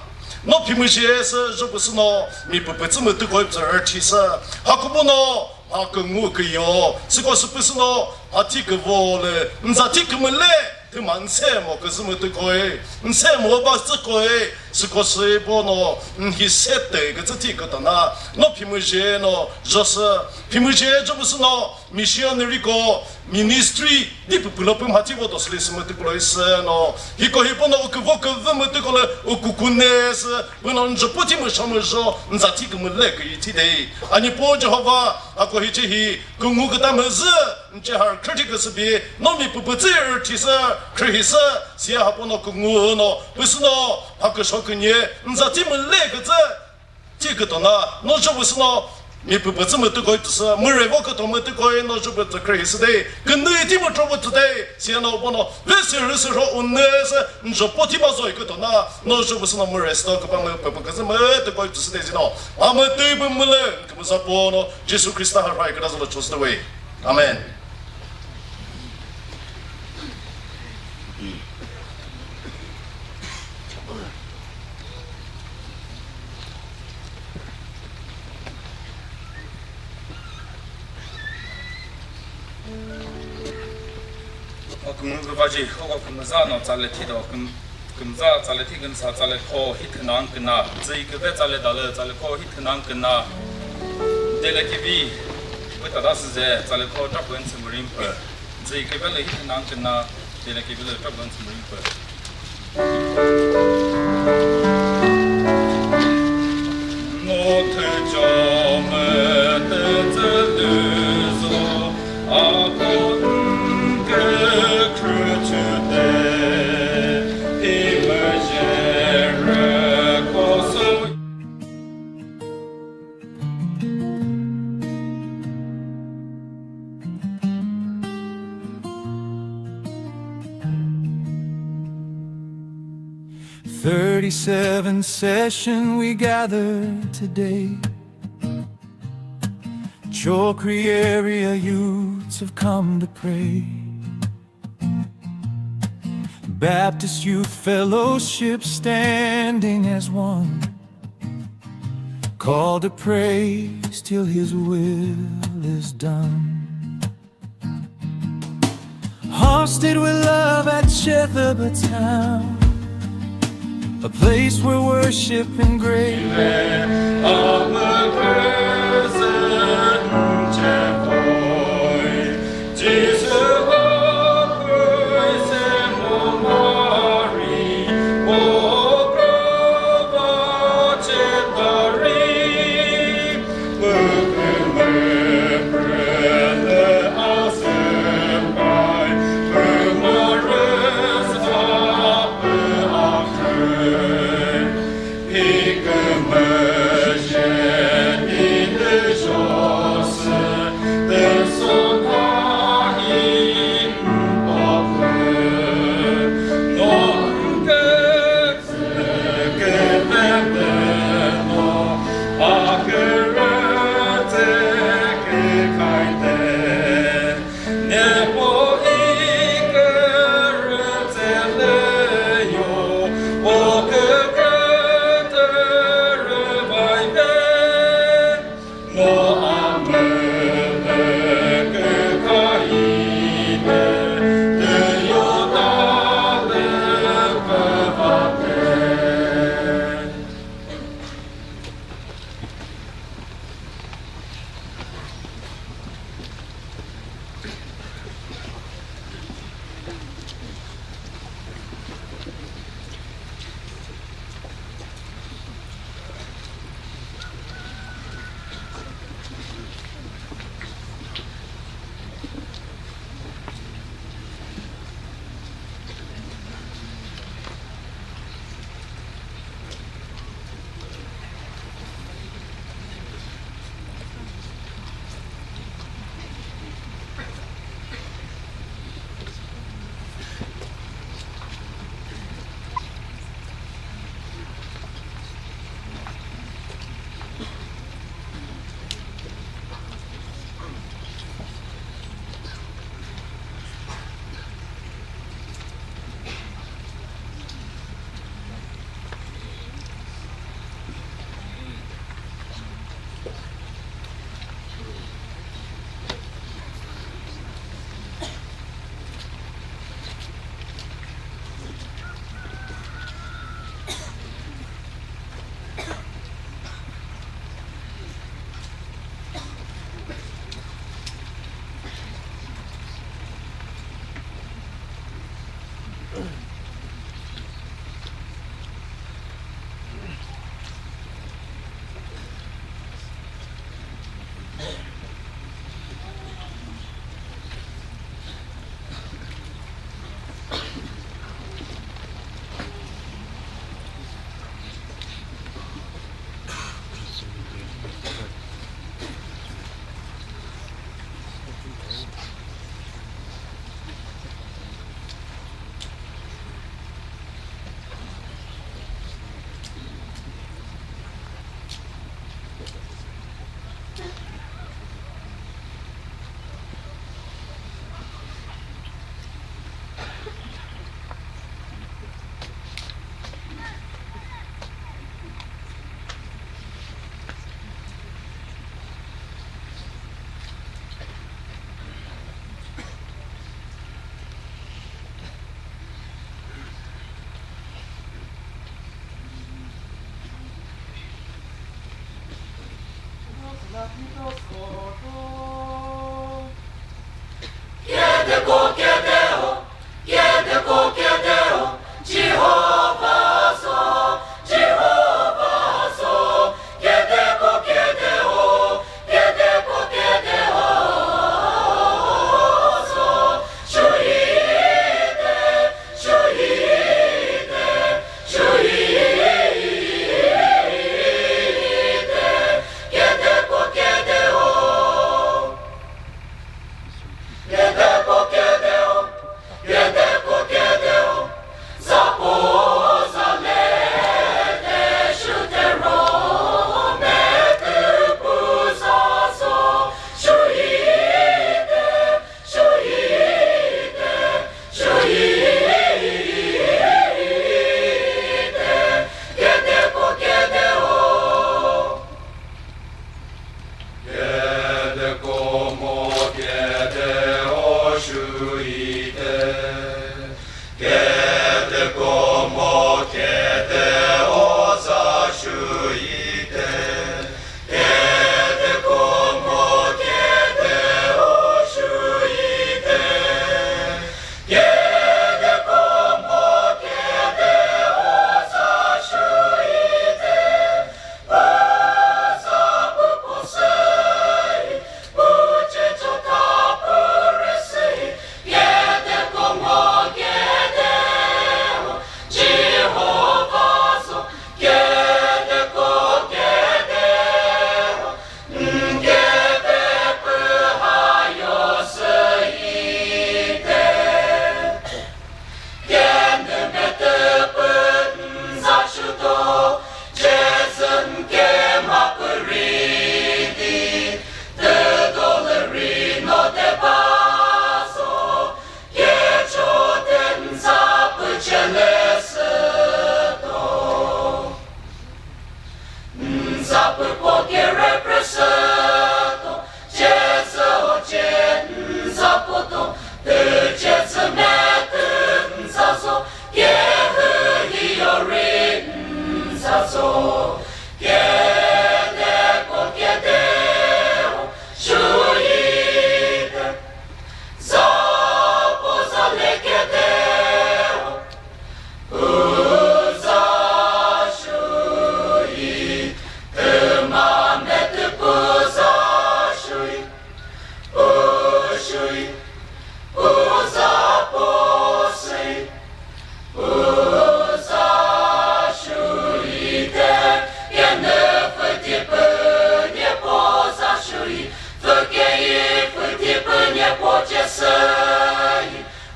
No phimüzhe sü zho pü sü no, mi püpü tsü mütü koi püzü rüthi sü. Hako bu no, mha küngu küyo. Süko sü pü sü no, ha thi küvo lü, nza thi kümüle, thüma nse mo küzü mütü koi, nse mo ba tsü koi, süko sü bo no, nhi se te küzü thi kütona. No phimüzhe no, zho sü, phimüzhe zho pü sü no, missionary ko, ministry, di pü pülo pü mhathi vo to sülü sü mütü pülo isü no. Hiko hi pono uküvo küvü mütü kole ukukune sü, püno njo puthi mü shamüjo, nza thi kümüle kü ithi dei. Ani po Jehova, ako hice hi, küngu küta müzü, nce har khrüthi küsü bi, no mi püpü tsü rüthi sü, khrühi sü, siya ha pono küngu no, püsü no, ha küsho künye, nza thi müle kütsü, Thi kütona, no zho pü sü no, mi püpü tsü mütü koi tüsü, müre vo küto mütü koi, no zho pü tsü kre hi sü de, künü thi mütro pü tsü de, siya no pono, ve sü rü sü ro unü sü, njo po thi ma zoi kütona, no zho pü sü no müre sü no küpa mü püpü küzü mütü koi tüsü de zi no, a mütü pü mülü, kümüza pono, Jisu Krista ha rai küta zolo chosü de we. Amen. O kümüzü kübaji, o kümüza no tsale thi do küm, kümüza tsale thi künsa tsale kho hi thünang küna, zü küve tsale dalü tsale kho hi thünang küna, dele kivi, wita da süze tsale kho trapün sümürim pü, zü küve lü hi thünang küna, dele kivi lü trapün sümürim pü. Thirty-seven session we gather today. Chokri area youths have come to pray. Baptist Youth Fellowship standing as one, called to praise till his will is done. Hosted with love at Chethaba Town, a place where worship and grace.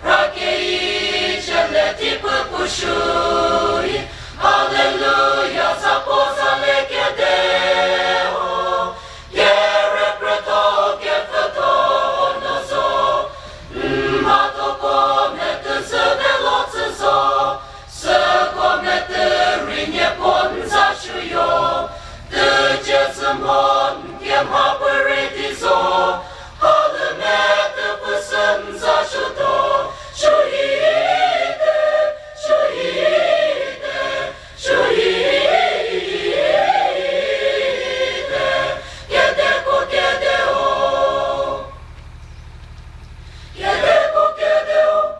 Rakei cheleti püpü shui, Hallelujah, zapo zale kedeo, kere preto ke feto nozo, mba toko metü züve lo tsüzo, süko metü ri nye pon za shuyo, tüce zümon ke mha püri dizo, Halüme tüpüsün za shuto, shuhite, shuhite, shuhite, kedeko kedeo, kedeko kedeo.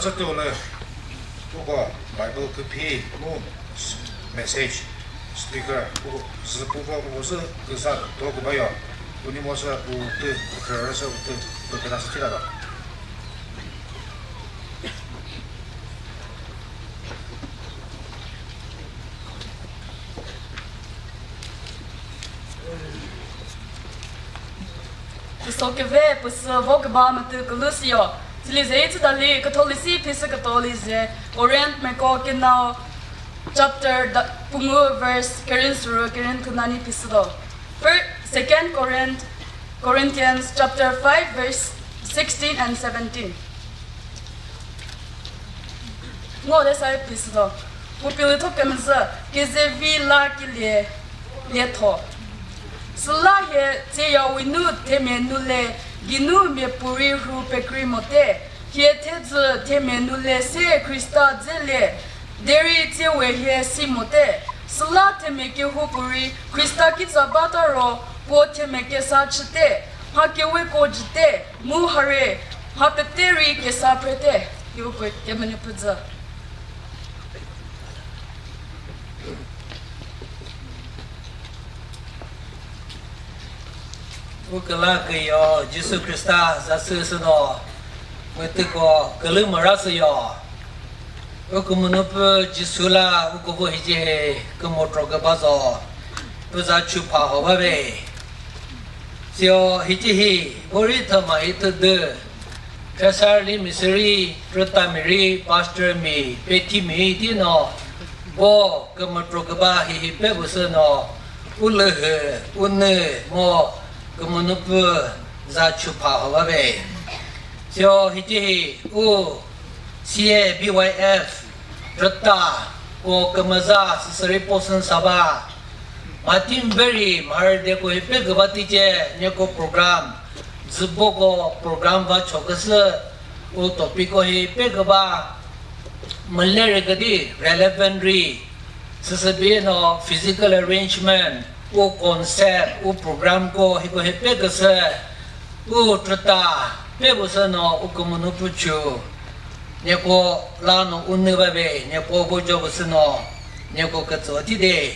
Sü tüo lü, uko Bible küphi mu message speaker, uko zü puko uko zü küsa to kübayo. Kuni mo sü u tü, kükre sü u tü, u tü küta sü thila do. Tüso küve püsü vo küba mütü külüsüyo. Tsüli zeyitsü dali Katholisi phisü Katholisi Corinth meko kinao chapter da, pungu verse kerin sürü kerin thünani phisü do. Fir-, Second Corinth, Corinthians chapter five verse sixteen and seventeen. Ngo de sai phisü do. Pupilü thokemüzü kizevi la kilie lietho. Süla he tseya winu themenu le ginu mepuri ru pekri mote. Hie thedzü themenu le se Krista dzele deri tsewe he si mote. Süla theme kehu puri Krista kitsa bataro po theme kesa chite. Mha kewe ko jite. Mu hare, mha peteri kesa prete, yo kwe kemeni püzü. Uküla küyo Jisu Krista zasü sü do, mütüko külü mürasü yo. Ukümünu pü Jisu la ukuvo hici he kümotro kübazo, püza chupha ho bave. Sio hici hi, bori thüma hi thüdü, Thesar li misiri, rüta miri, pastor mi, pethi mi, tino, bo, kümütro küba hi hi pe busü no, u lühü, u nü, mo, kümünu pü, za chupha ho bave. Sio hici hi, u, C A B Y F, rüta, ko kümüza, süsüri posün saba. Martin Berry, mharü de ko hipe küba tice, neko program, zübo ko program va choküsü, u topic ko hipe küba, müleri küdi, relevant ri, süsübi no physical arrangement, u concept, u program ko hiko hipe küsü, u trüta, pe busü no u kümünu püchu, neko la no u nü bave, neko bojo busü no, neko kütso tide.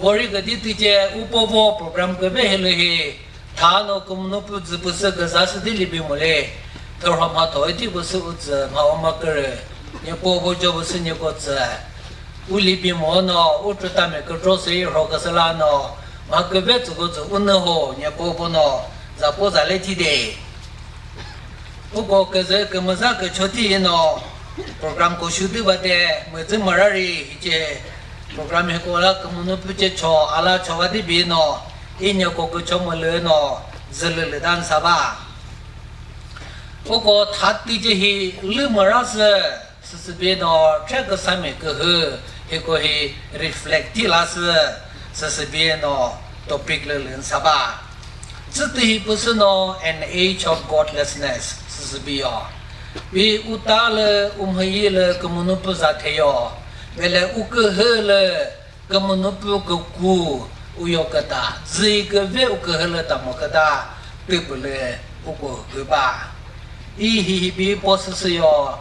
Bori küdi tice u povo program kübe helü hi, tha no kümünu pü zü püsü küza sü di libi mole, thürho mha tho iti püsü u zü mha u ma kürü, neko bojo busü neko zü. U libi mo no, u trüta mi kükro sü yi rho küsü la no, mha küve tsüko zü u nü ho, neko bo no, za po za le tide. Uko küzü kümüza kücho ti no, program ko shu dü bate, müzü mürari hice, program hiko la kümünu püce cho, ala cho va di bi no, i neko kücho mülü no, zülülü dan saba. Uko thati ce hi lü mürasü, süsübi no, che küsami kühü, hiko hi reflect ti la sü, süsübi no, topic lü lün saba. Tsütü hi püsü no, an age of godlessness, süsübi yo. Bi uta lü, umhüyi lü, kümünu pü za theyo. Vele u kühü lü, kümünu pü küku uyo küta, züi küve u kühü lü tamo küta, tüpülü uko küba. I hihi bi po süsü yo,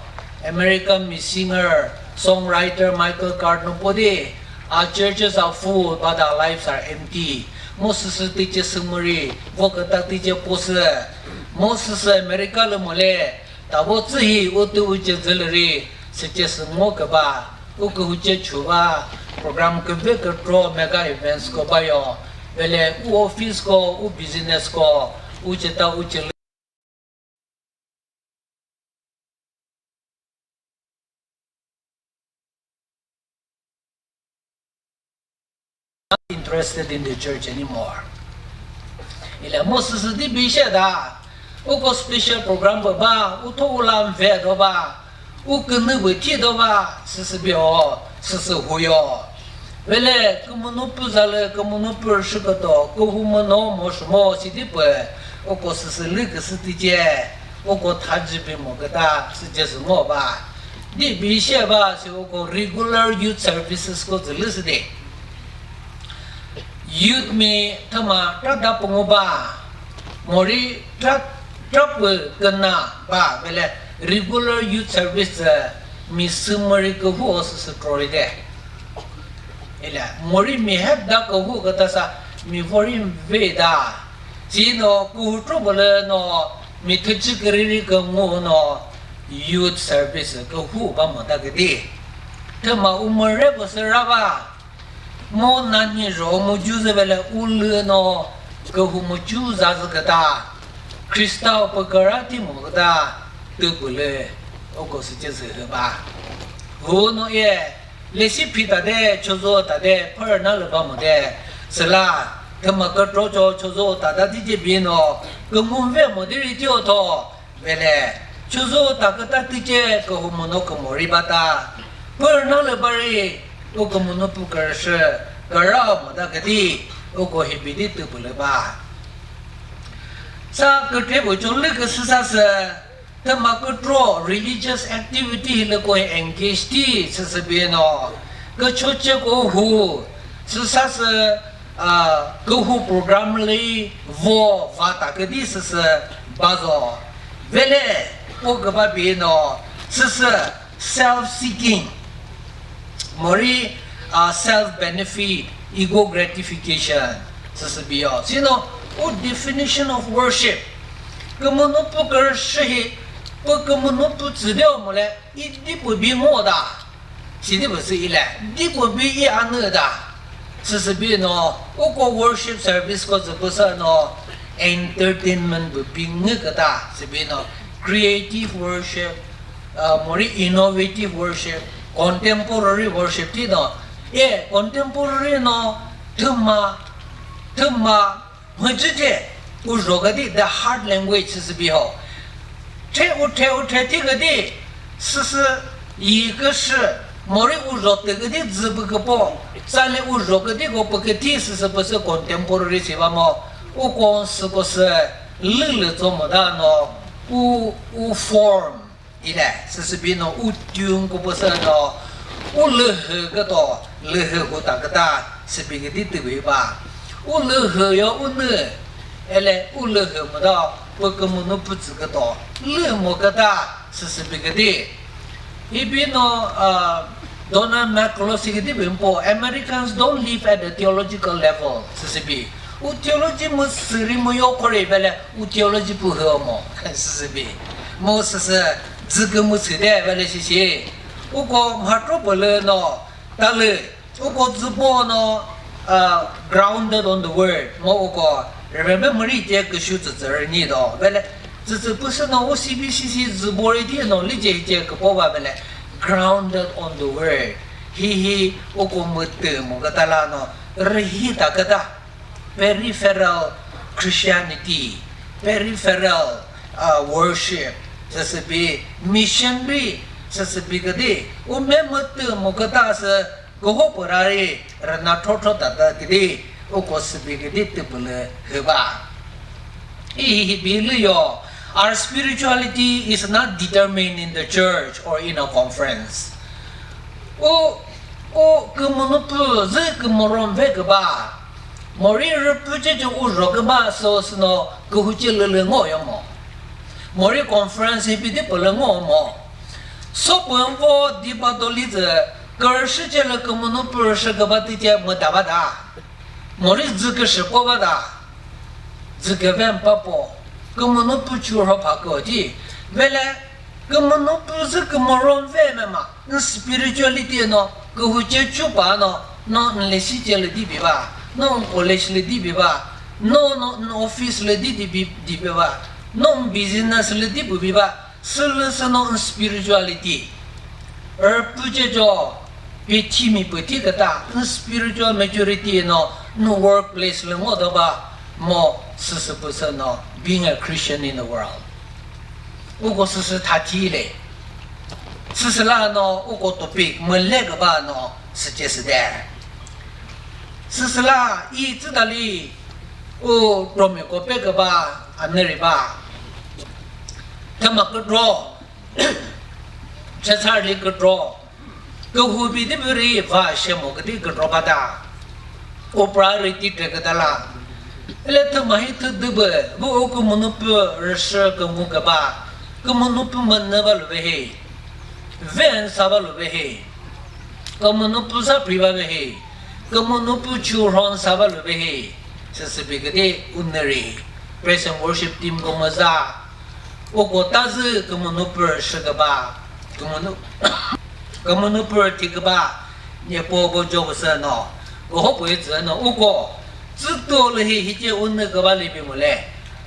American mi singer, songwriter Michael Card no po di, our churches are full, but our lives are empty. Mo süsü tice sümüri, vo küta tice po sü. Mo süsü America lü mole, tavo tsühi u tü u ce zülüri, süce sü ngo küba. U kühuce chuva, program küve kükro mega events ko bayo. Vele u office ko, u business ko, u ceta u cele. Not interested in the church anymore. Ile mo süsü di bi she da, uko special program ba, u tho u la mve do ba, u künü bü thi do ba, süsü bi o, süsü hu yo. Vele kümünu pü za lü, kümünu pü rüshü küto, kühu müno mo shü mo si di pü, uko süsü lü küsü ti ce, uko tha jü bi mo küta, süce sü ngo ba. Di bi she ba, si uko regular youth services ko zü lü sü di. Youth mi thüma tra da püngu ba, mori tra, tra pü küna ba, vele regular youth service tsü mi sümüri kühu o süsü trori de. Ila, mori mi hep da kühu küta sa mi vori ve da. Si no kühu tro bole no mi thüchü küriri küngu no youth service kühu ba mo da küdi. Thüma umüre bo sü ra ba. Mo nani ro mu ju zü vele u lü no kühu mu ju za zü küta. Krista u pü kürati mu küta tüpülü oko süce zü hü ba. Hu no ye lesi phi ta de chozo ta de phür na lü ba mu de süla thüma kükro cho chozo ta da di ce bi no küngu ve mu di ri ti o tho. Vele, chuzo taküta tüce kühumu no kümori bata. Pürü nalü bari, u kümünu pu kürüshü, kürao müta küdi, u ko hibidi tüpülü ba. Sa kükre bu chonlü küsü sasü, thüma kükro religious activity hilü ko engage ti süsübi no, küchoche ko hu, sü sasü, a, kühu program lü vo va ta küdi süsü bazo. Vele, u küba bi no, süsü self-seeking. Mori, a, self-benefit, ego gratification. Süsü bi yo. Sino, u definition of worship. Kümünu pu kürüshü hi, pu kümünu pu tsüde o mole, i di pu bi ngo da. Sidi püsü ile, di pü bi i anü da. Süsübi no, uko worship service ko zü püsü no, entertainment bu bi ngü küta, sübi no, creative worship, uh, mori innovative worship, contemporary worship ti no, e, contemporary no, thüma, thüma, Mhüjüce, u zho küdi the heart language süsübi ho. Che u che u che thi küdi, süsü yi küsü, mori u zho tü küdi zü pü küpo, sale u zho küdi ko pü küthi süsü püsü contemporary si ba mo, u kon sü ko sü lü lü tso mo da no, u, u form. Ile, süsübi no u tune ko püsü no, u lühü küto, lühü huta küta, sübi küdi tübi ba. U lühü yo u nü, ele u lühü müdo, pü kümünu pütsü küto, lü mo küta, süsübi küdi. Hibi no, uh, Donald McCloskey küdi bimpo, Americans don't live at the theological level, süsübi. U theology mu süri mu yo kore bele, u theology pu hü mo, süsübi. Mo süsü, zü kümüsü de vele shishi. Uko mhatro pülü no, talü, uko zübo no, uh, grounded on the word. Mo uko, Reverend Mary je küshu tsütsü ni do. Vele, tsütsü püsü no, u C B C C zübo ri di no, li je je küpo ba vele, grounded on the word. Hi hi, uko mütü mo küta la no, rühi ta küta. Peripheral Christianity, peripheral, uh, worship, süsübi missionary, süsübi küdi, u me mütü mu küta sü küho pürari rüna thotho tata küdi, uko sübi küdi tüpülü hüba. Ihi bilü yo, our spirituality is not determined in the church or in a conference. U, u kümünu pü zü kümüron ve küba. Mori rüpü ce ce u zho küba so süno kühu ce lülü ngo yo mo. Mori conference hi pidi pülü ngo mo. So pü vo di ba do li zü kürüshü ce lü kümünu pü rüshü küba ti ce müta ba da. Mori zü küshü po ba da. Zü küve mpa po. Kümünu pü chü rho pha kü ti. Vele kümünu pü zü kümüron ve me ma. N spirituality no, kühu ce chu pa no, no n lesi ce lü di bi ba, no n college lü di bi ba, no, no n office lü di di bi, di bi ba, no n business lü di bu bi ba, sülü sü no n spirituality. Er pü ce jo, pü thi mi pü thi küta, n spiritual maturity no, n workplace lü ngo do ba, mo süsü pü sü no, being a Christian in the world. Uko süsü tha thi le. Süsüla no uko topic mülü küba no süce süde. Süsüla i tsütali u Romi ko pe küba anüri ba. Thüma kükro. Chesarli kükro. Kühubi di biri va shemo küdi kükro bata. Opera riti trekütala. Ele thüma hi thü dübü, bu o kümünu pü rüshü küngu küba. Kümünu pü münü ba lü ve he. Ven sa ba lü ve he. Kümünu pü sa pri ba ve he. Kümünu pü chu hron sa ba lü ve he. Süsübi küde unüri. Praise and worship team ko müza. Uko tazü kümünu pü shüküba. Kümünu, kümünu pü tiküba. Nyepo bo jo küsü no. Ko hopo yi zü no. Uko. Tsüto lü hi hice unü küba libi mule.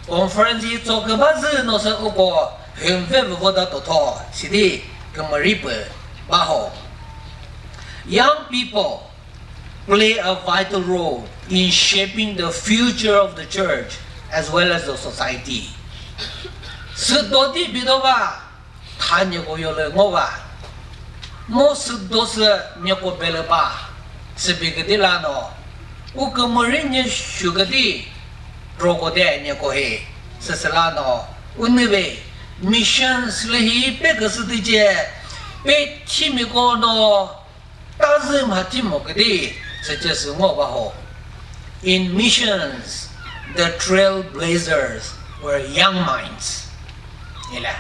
Conference yi tso küba zü no sü uko hümve vüvo da totho sidi kümüri pü baho. Young people play a vital role in shaping the future of the church as well as the society. Südo di bido ba tha nyeko yolü ngo ba. Mo südo sü nyeko belü ba. Sübi küdi la no. U kümüri nye shu küdi roko de nyeko he. Süsü la no. Unüve missions lü hi pe küsü tüce. Pe thimiko no. Tazü mha thimo küdi süce sü ngo ba ho. In missions, the trailblazers were young minds. Ila.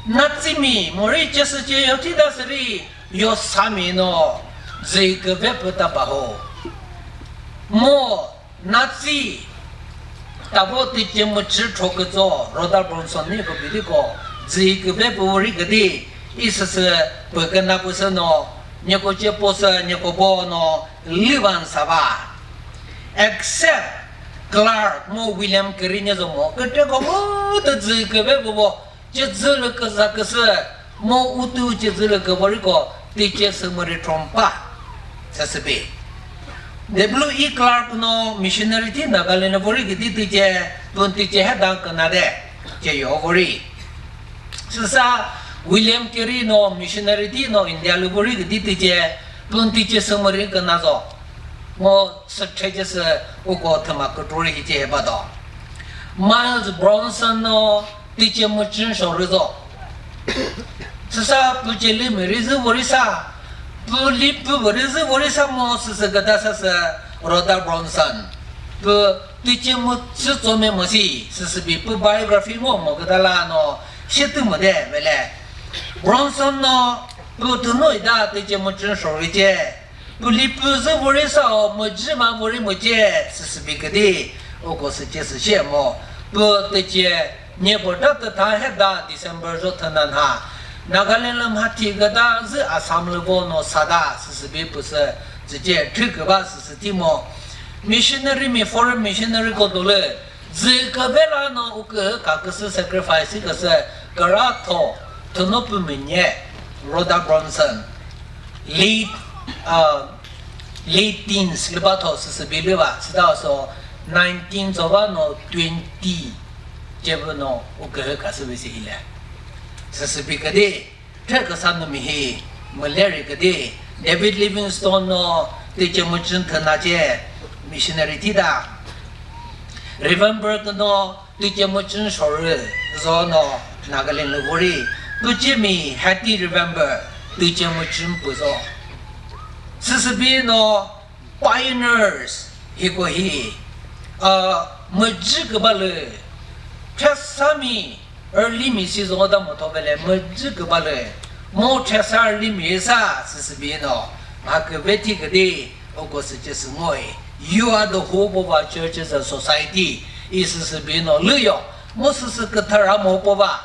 Natsimi mori cesüce yo thita süri yo sami no zü küve püta ba ho. Mo Nazi tavo tüce mücü thro kütso Rhoda Bronson ni ko bidi ko zü küve pü ri küdi isüsü pü küna püsü no nyeko ce posü nyeko bo no livan sava. Except Clark mo William Carey ne zo mo küte ko mu tü zü küve pü bo Cezülü küza küsü, mo utu cezülü küvori ko, tice sümüri trompa. Sasübi. W E Clark no missionary thi Nagaland vori küdi tice, pun tice he dan küna de, ce yo vori. Süsa William Carey no missionary thi no India lü vori küdi tice, pun tice sümüri küna zo. Mo süthe cesü uko thüma küturi hice he ba do. Miles Bronson no tice mücü shorü zo. Süsa pü celü miri zü vori sa, pü li pü vori zü vori sa mo süsü küta sa sü Rhoda Bronson. Pü tice mücü tsome mo si, süsübi pü biography mo mo küta la no, shi tü mo de vele. Bronson no pü tüno ida tice mücü shorü ce. Pü li pü zü vori sa o, mücü ma vori müce, süsübi küdi, uko süce süce mo. Pü tüce, nye pü da tü tha he da December zo thüna nha. Nagaland lü mha thi küta zü Assam lü vo no sa da, süsübi pü sü, süce, thü küba süsü thi mo. Missionary mi, foreign missionary ko dolü, Zü küve la no u kühü ka küsü sacrifice küsü kara tho thüno pü münye Rhoda Bronson late, uh, late teens lü ba tho süsübi lü ba süta so nineteen zo ba no twenty ce pü no u kühü ka sü bi si hile süsübi küdi. Theküsa numi hi müleri küdi David Livingstone no tüce mücün thüna ce missionary thita. Reverend Burke no tüce mücün shorü zo no Nagaland lü vori. Tüce mi Hattie Reverend Burke tüce mücün pü zo. Süsübi no Pioneers hiko hi, uh, müzü kübalü, thesami early mi season da mo thobele müzü kübalü, mo thesa early mi sa süsübi no, ma küve thi küdi, oko süce sü ngoi. You are the hope of our churches and society, i süsübi no lüyo, mo süsü küthara mo pova.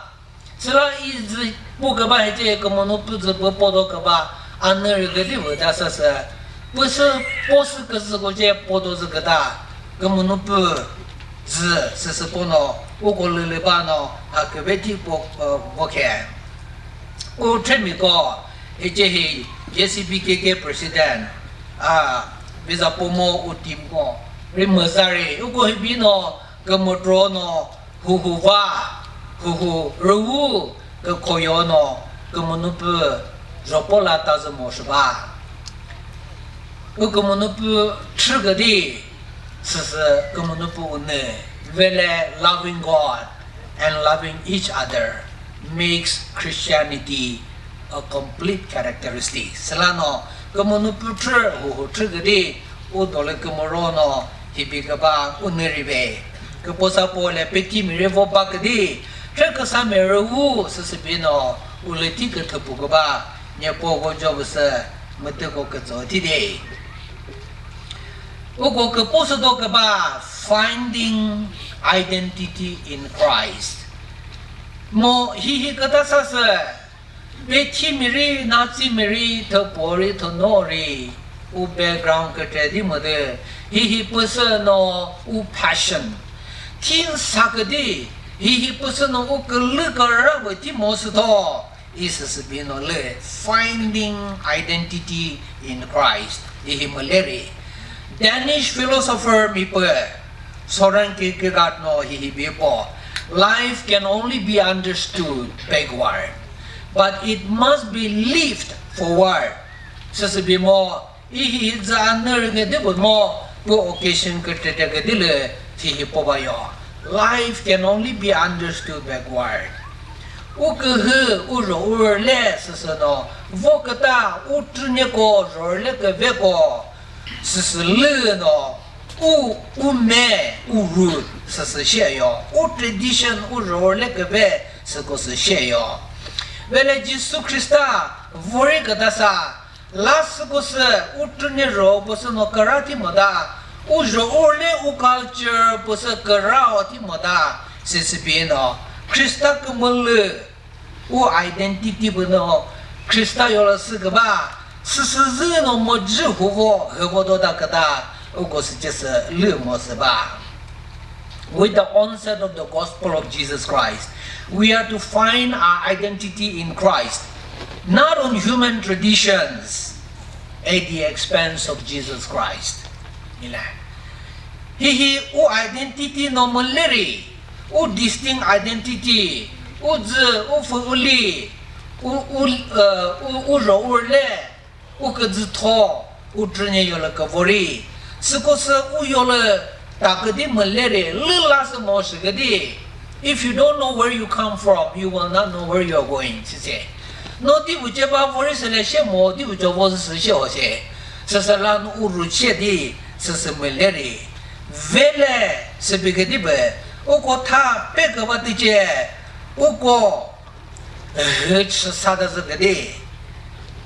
Süla i zü pu küba hice kümünu pü zü pü podo küba anü rü küdi vü ta sasü. Püsü posü küzüko ce podo zü küta kümünu pü zü süsü pono uko lülü ba no ha küve thi po, vo khe. U themiko hice hi J C B K K president a biza pomo u team ko ri müzari uko hibi no kümütro no huhu va, huhu rüu, kükhoyo no kümünu pü zhopo la ta zü mo shü ba. U kümünu pü thü küdi, süsü kümünu pü unü, vele loving God and loving each other makes Christianity a complete characteristic. Süla no kümünu pü thü huhu thü küdi u dolü kümüro no hibi küba unü ribe. Küposa po le peti mire vo ba küdi Khrü küsa mürü wu süsübi no ulüti küthüpu küba nyepo ko jo küsü mütü ko kütso thide. Uko küpo südo küba finding identity in Christ. Mo hihi küta sasü, Bethi miri, natsi miri, thüpori, thünori, u background kütre di müdü, hihi püsü no u passion. Thin saküdi, hihi püsü no u külü kara wü thi mo sütho, isüsübi no lü, finding identity in Christ, hihi müleri. Danish philosopher mi pü, Soren Kierkegaard no hihi bi po, life can only be understood backward, but it must be lived forward. Süsübi mo, hihi za anür nge de bu mo, bu occasion kütete küdi lü hihi po ba yo. Life can only be understood backward. U kühü, u ro u rle süsü no, vo küta, u trüneko, rorle küveko, süsü lü no, u, u me, u ru, süsü she yo. U tradition, u rorle küve, süko sü she yo. Vele Jisu Khrista, vori küta sa, la süko sü, u trüne ro, püsü no kara thi müta, u rorle, u culture, püsü kara o thi müta, süsü pi no, Khrista kümülü, u identity pü no Khrista yola sü küba, süsüzü no müzü huvo, hüvo do da küta, uko sü cesü lü mo sü ba. With the onset of the gospel of Jesus Christ, we are to find our identity in Christ, not on human traditions at the expense of Jesus Christ. Nila. Hihi u identity no müleri, u distinct identity, u dzü, u fü, u li, u, u, uh, u, u ro, u le, u küdzü tho, u trünye yola kavori. Süko sü u yola taküdi müleri, lü la sü mo shiküdi. If you don't know where you come from, you will not know where you are going, sise. No di bu ce ba vori sü le she mo, di bu ce vo sü she o she. Süsü la no u ru che di, süsü müleri. Vele, sübi küdi be, uko tha pe küva ti ce, uko, hüch sü sa da zü küdi.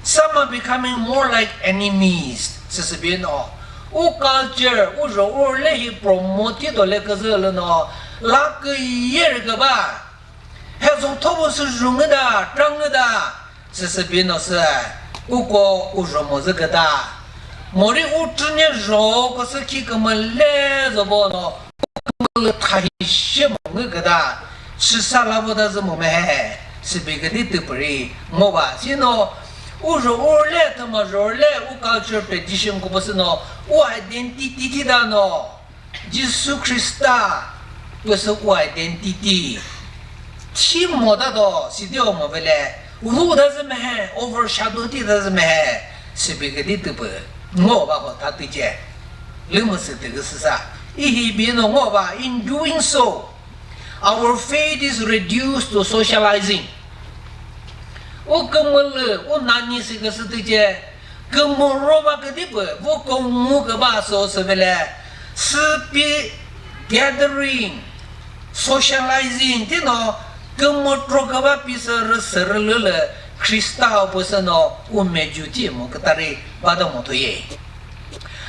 Some are becoming more like enemies, süsü bi no. U culture, u ro, u le hi promote do le küzü lü no, la küyer küba. He zotho bu sü zhü ngü da, tra ngü da, süsü bi no sü, uko u zho mo zü küta. Mori u trünye zho ko sü khi kümüle zo bo no, u kümülü thahi she mo ngü küta. Süsa la vo da zü mo mehe, sübi küdi tüpüri ngo ba. Si no, u zho u le, thüma zho le, u culture tradition ko püsü no, u identity thi da no. Jisu Khrista püsü u identity thi mo ta do, si di o mo vele, hu ta zü mehe, overshadow thi ta zü mehe, sübi küdi tüpü ngo ba ko ta tüce. Lü müsü tü küsü sa. Ihi bi no ngo ba, in doing so, our faith is reduced to socializing. U kümülü, u nani sü küsü tüce, kümüro ba küdi pü, vo küngu küba so sü vele, sü pi gathering, socializing, ti no, kümütro küba pi sü rü sü rü lü lü, Khrista o pü sü no, u meju ti mo kütari ba da mo to ye.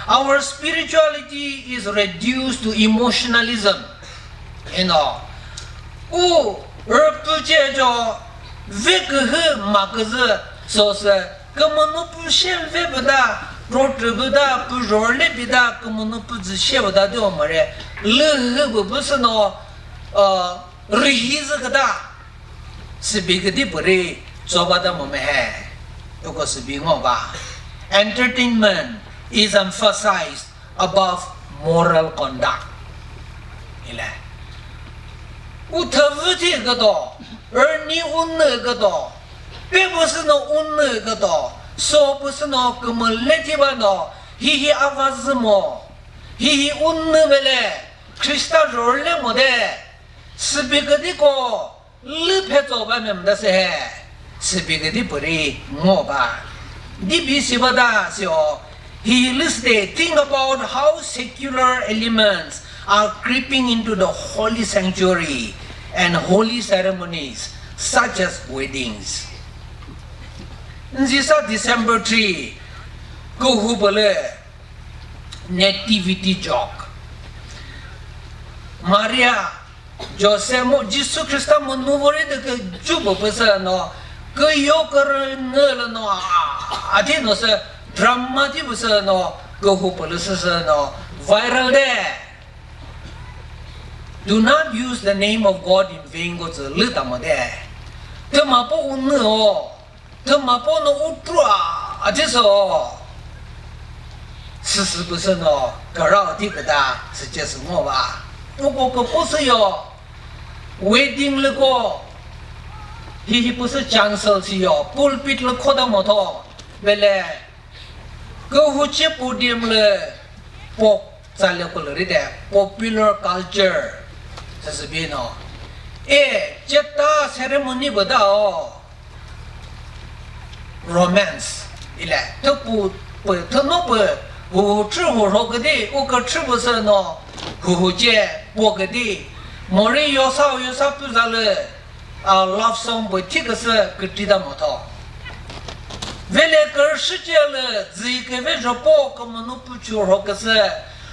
Our spirituality is reduced to emotionalism. You know, u rüpü ce jo ve kühü ma küzü so sü kümünu pü she ve pü da, ro trü pü da, pü rorle pü da, kümünu pü zü she pü da di o mare, lü hü pü pü sü no, uh, rühi zü küda, sübi küdi püri, zoba da mo mehe, uko sübi ngo ba. Entertainment is emphasized above moral conduct. Ile. U thüvü thi küdo, erni u nü küdo, pe pü sü no u nü küdo, so pü sü no kümüle thi ba no, hihi a va zü mo, hihi u nü vele, Khrista rorle mo de, sübi küdi ko, lü phe tso ba mem da se he, sübi küdi püri ngo ba. Di bi si ba da si o, he list they think about how secular elements are creeping into the holy sanctuary and holy ceremonies such as weddings. Nzisa December three, kuhu pele Nativity Joke. Maria, Joseph mu Jisu Krista mu nuvori de ke jubo pese no, ke yo ke re ne le no, a, a thi no se drama thi pese no, kuhu pele se se no, viral de. Do not use the name of God in vain ko tsü lü ta mo de. Thüma po u nü o. Thüma po no u tru a, a thi so. Süsü püsü no, kara thi küta, süce sü ngo ba. U ko ko po sü yo. Wedding lü ko. Hi hi püsü chancel sü yo. Pulpit lü kho da mo tho. Vele. Kühuce podium lü pop tsale ko lü ri de popular culture. Süsü bi no. E, ceta ceremony bü da o. Romance. Ile, thüpu pü, thüno pü, huhu chü hu ro küdi, u kü chü pü sü no, huhuce po küdi. Mori yosa, yosa pü za lü. A, love song pü thi küsü kütri ta mo tho. Vele kürüshüce lü zü keve zho po kümünu pü chü rho küsü.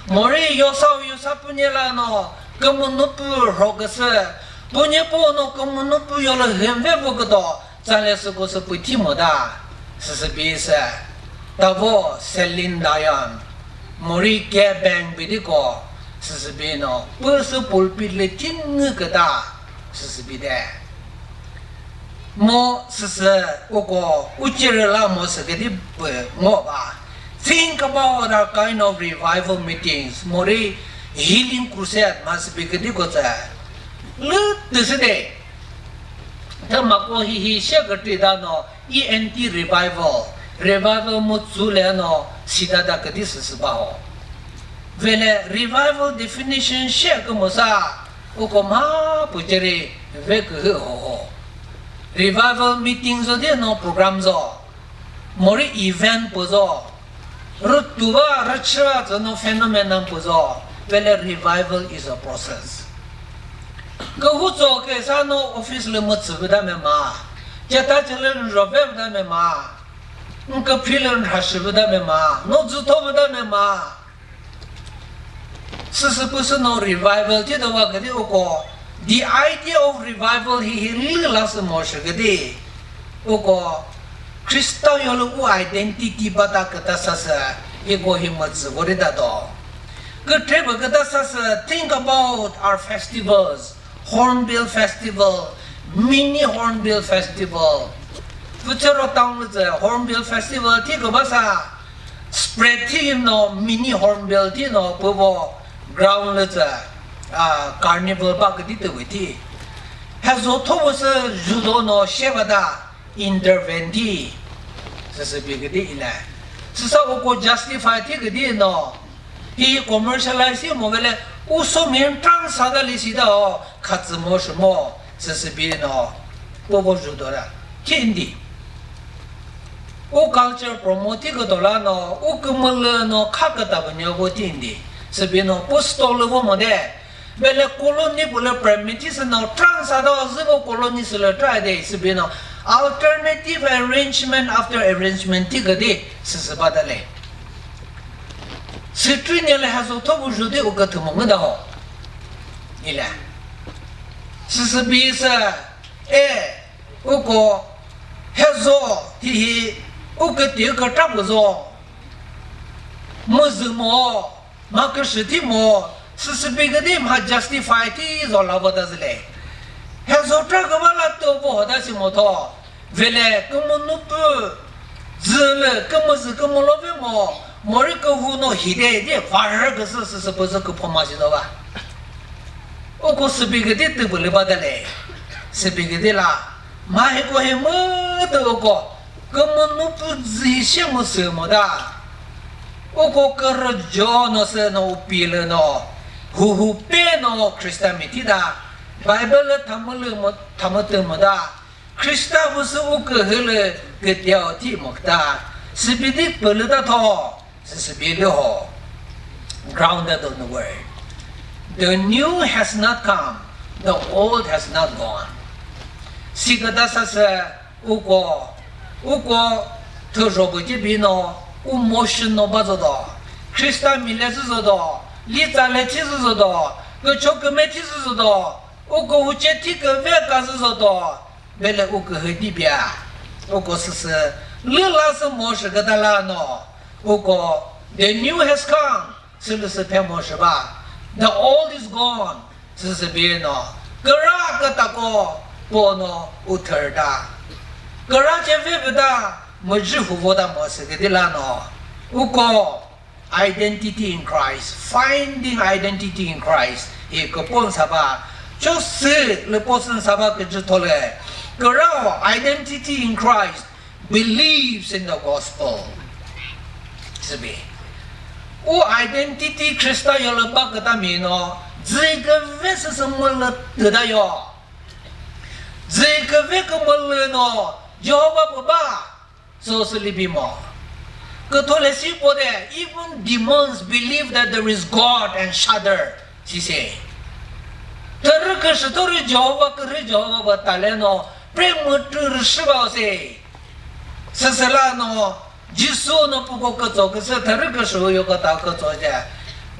Mori yosa yosa pü nye la no kümünu pü rho küsü. Pü nye po no kümünu pü yo lü hüm ve vü küdo. Tsale sü ko sü pü thi mo da. Süsü bi sü. Tavo Celine Dion. Mori ke bang bidiko süsübi no püsü pulpit lü thi ngü küta süsübi de. Mo süsü uko ucerü la mo sü küdi pü ngo ba. Think about our kind of revival meetings. Mori healing crusade ma sübi küdi ko tsü. Lü tüsü de. Thüma ko hihi she kütri da no E N T revival, revival mu tsü le no sida da küdi süsü ba ho. Vele revival definition she kümüsa uko mha püceri ve kühü ho ho. Revival meeting zo de no program zo. Mori event pü zo. Rütuva, rüchüva tsü no phenomenon pü zo. Vele revival is a process. Kühu tso küsa no office lü mütsü vü da me ma. Ceta chelü nrove vü da me ma. Nküphi lü nrhashi vü da me ma. No dzütho vü da me ma. Süsü püsü no revival thi do va küdi uko. The idea of revival hihi lü la sü mo shi küdi. Uko Krista yolü u identity bata küta sasü, hiko hi mütsü vori da do. Kütre bü küta sasü, think about our festivals. Hornbill Festival, Mini Hornbill Festival. Pfütsero town lü tsü Hornbill Festival thi kübasa spread thi no Mini Hornbill thi no püvo ground lü tsü, ah, carnival ba küdi tüwi thi. Hezo thovo sü judo no shevada intervene thi. Süsü bi küdi ile. Süsa uko justify thi küdi no. Hi commercialize hi mo vele uso mi entrance sa da li si da o khatsü mo shü mo süsü bi no povo ju do ra. Thi ndi. U culture promote thi küdo la no u kümülü no kha küta bü nyo vo thi ndi. Sübi no pu stall lü vo mo de. Vele colony pülü permit sü no trans ada züko colony sülü try de sibino alternative arrangement after arrangement thi küdi süsü ba da le. Sütri ne le hazo thobu ju de u küthü mo ngü da ho. Ile. Süsü bi sü e uko hezo hihi u küti u kütra bu zo. Müzü mo. Ma küshü thi mo, süsübi küdi mha justify thi zo la vo ta züle. Hezo tra küva la tü vo ho ta si mo tho. Vele kümünupü zülü kümüzü kümülo vi mo, mori kühu no hide di varhü küsü süsü püzü küpho ma si do va. Uko sübi küdi tü bülü ba de le. Sübi küdi la. Ma hiko he mütü uko. Kümünupü zü hi she mu sü mo da. Uko kürü jo no sü no u pi lü no. Huhu pe no Khrista mi thi da. Bible lü thamülü mo, thamütü mo da. Khrista bu sü u kühü lü küteo thi mo küta. Sübi di pülü da tho. Süsübi lü ho. Grounded on the word. The new has not come, The old has not gone. Siküta sasü uko, uko thüzho pü ce bi no, u motion no ba zodo. Krista mi le zü zodo, li tsa le thi zü zodo, kücho küme thi zü zodo, uko uce thi küve ka zü zodo. Bele u kühü di bia. Uko süsü lü la sü mo shü küta la no. Uko the new has come. Sülüsü phe mo shü ba. The old is gone. Süsü bi no. Kükra kütako po no u thürta. Kükra ce ve püta müzhü huvo ta mo sü küti la no. Uko identity in Christ, finding identity in Christ. Hi küpon saba, cho sü lüpon saba küjü thole. Kükra identity in Christ, believes in the gospel. Sübi. U identity Krista yolü ba küta mi no, zü küve süsü mülü tüta yo. Zü küve kümülü no, Jehovah pü ba, so sü libi mo. Küthole si po de, even demons believe that there is God and shudder, si se. Thürü küshü thürü Jehovah kürü Jehovah ba tale no, pre mütü rüshü ba se. Süsüla no, Jisu no puko kütso küsü thürü küsü yo küta kütso je.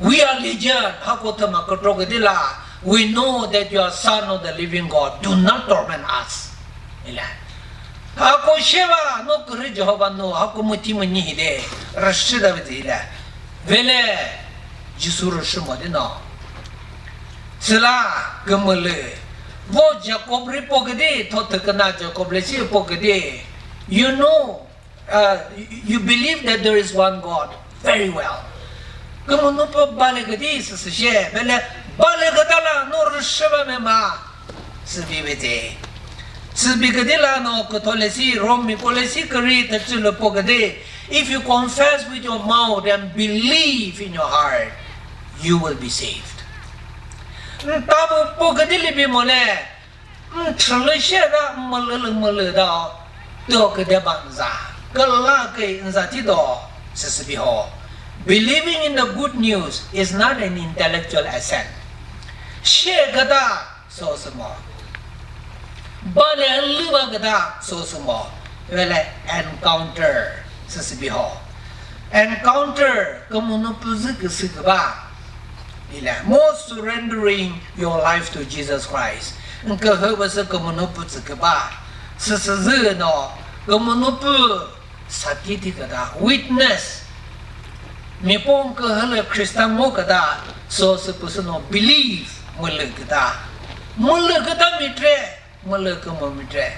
We are legion, hako thüma kütro küdi la. We know that you are son of the living God. Do not torment us. Ile. Hako sheva no kürü Jehovah no, hako müti münyi hide. Rashida bidi ile. Vele, Jisu rüshü mo di no. Süla kümülü. Vo Jacob ri po küdi, tho thüküna Jacob le si po küdi. You know, uh, you believe that there is one God very well. Kümünu pü bale küdi süsü she, bele bale küta la no rüshü ba me ma. Sübi bete. Sübi küdi la no küthole si, Rom mi kole si küri thütsü le po küdi. If you confess with your mouth and believe in your heart, you will be saved. Ntabu po küdi libi mole, nthülü shera mülülü mülü da, tüo küde ba nza, küla kü nza ti do, süsübi ho. Believing in the good news is not an intellectual assent. She küta, so sü mo. Bale lü ba küta so sü mo. Vele encounter süsübi ho. Encounter kümünu pü zü küsü küba. Ile mo surrendering your life to Jesus Christ. Nkühü ba sü kümünu pü zü küba. Süsü zü no kümünu pü sati thi küta, witness. Mi pon kühülü Christian ngo küta, so sü püsü no believe mülü küta. Mülü küta mi tre, mülü kümü mi tre.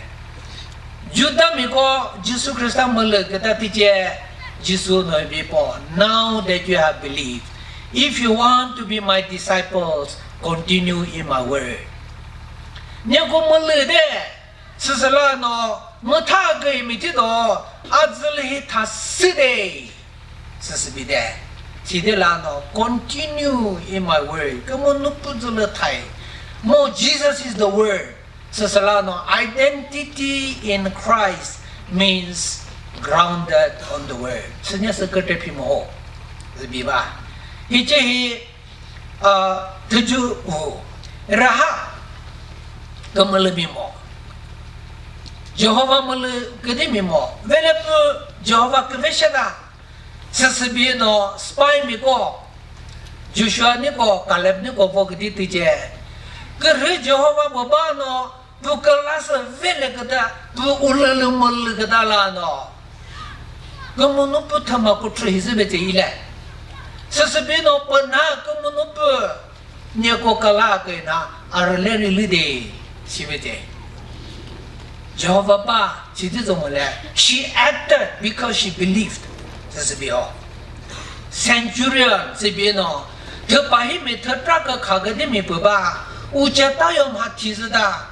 Juda mi ko Jisu Christian mülü küta tiche, Jisu no bi po, now that you have believed, if you want to be my disciples, continue in my word. Neko mülü de, süsüla no mütha kü mi thi do, azülü hi thasü de. Süsübi de. Side la no continue in my word. Kümünu pü zülü thai. Mo Jesus is the word. Süsüla no identity in Christ means grounded on the word. Sünya sü küte phi mo. Zübi ba. Hiche hi a, thüju u, raha kümülü mi mo. Jehovah mülü küdi mi mo. Vele pü Jehovah küve sheda. Süsübi no spy mi ko, Joshua ni ko, Caleb ni ko vo küdi tüje. Kürü Jehovah baba no, pü küla sü vele küta, pü ulülü mülü küta la no. Kümünu pü thüma kükre hi zü bete ile. Süsübi no pü na kümünu pü neko küla kü na arüle ri lü de si bete. Jehovah pa si zü zü mole. She acted because she believed. Süsübi o. Centurion sübi no. Thüpa hi mi thütra kükha küdi mi pü ba. Uche ta yo mha thi zü ta.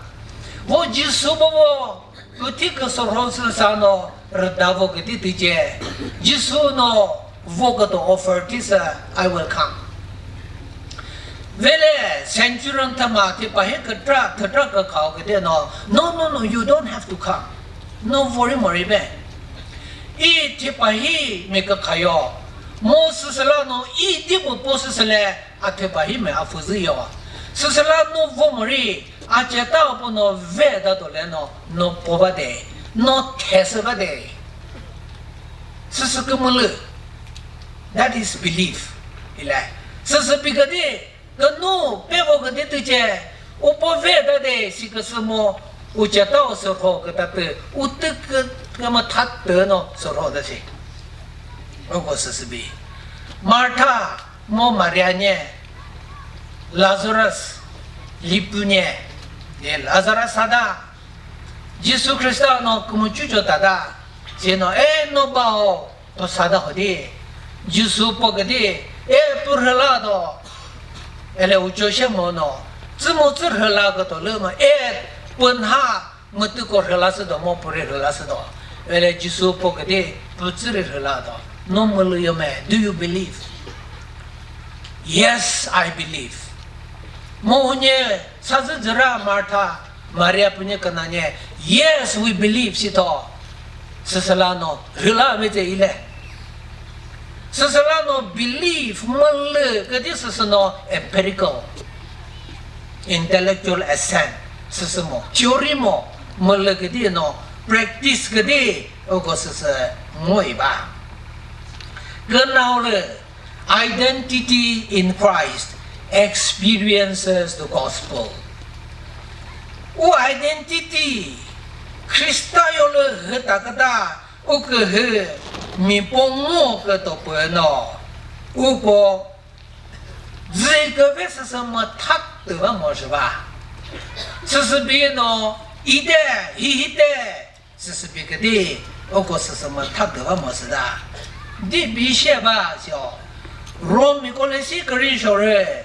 Vo Jisu bo vo, küthi küsürho sü sa no, rüta vo küti tüche. Jisu no, vo küto offer thi sü, I will come. Vele, centurion thüma, thi pa hi kütra, thütra kükhao küti no, no, no, no, you don't have to come. No worry, worry be. I thi pa hi mi kükhayo. Mo süsüla no, i di bu po süsüle, a thi pa hi mi a fü zü yo. Süsüla no vo mori, a ceta upo no ve da do le no, no po ba de, no thesü ba de. Süsü kümülü. That is belief. Ile. Süsü pi kadi, kanu pe vo kadi tüce, upo ve da de, si küsü mo, u ceta u sürho küta tü, u tü kü, kü ma that tü no sürho da si. Oko süsü bi. Martha, mo Maria nye, Lazarus, lipu nye, ye Lazarus sada, Jisu Khrista no kümüchu cho tada, si no, e no ba o, to sada hodi, Jisu po kadi, e pu rhela do, ele ucho she mo no, tsü mo tsü rhela ko to le mo, e pun ha, mütüko rhüla sü do, mo püri rhüla sü do. Ele Jisu po küdi pütsüri rhüla do. No mülüyo me, do you believe? Yes, I believe. Mo unye sazü züra Martha, Maria punye künanye, yes, we believe si to. Süsüla no rhüla mete ile. Süsüla no belief mülü küdi süsü no empirical, intellectual assent süsü mo, theory mo, mülü küdi no practice küdi oko süsü ngoi ba. Künaulü identity in Christ experiences the gospel. U identity Krista yolü hüta küta u kühü mi pongo küto püno uko zü küve süsü müthat tüva mo shüva. Süsü bino ide hihide süsü bi küdi uko süsü müthat tüva mo süda. Di bi sheva sio. Rom mi kolesi kürishore.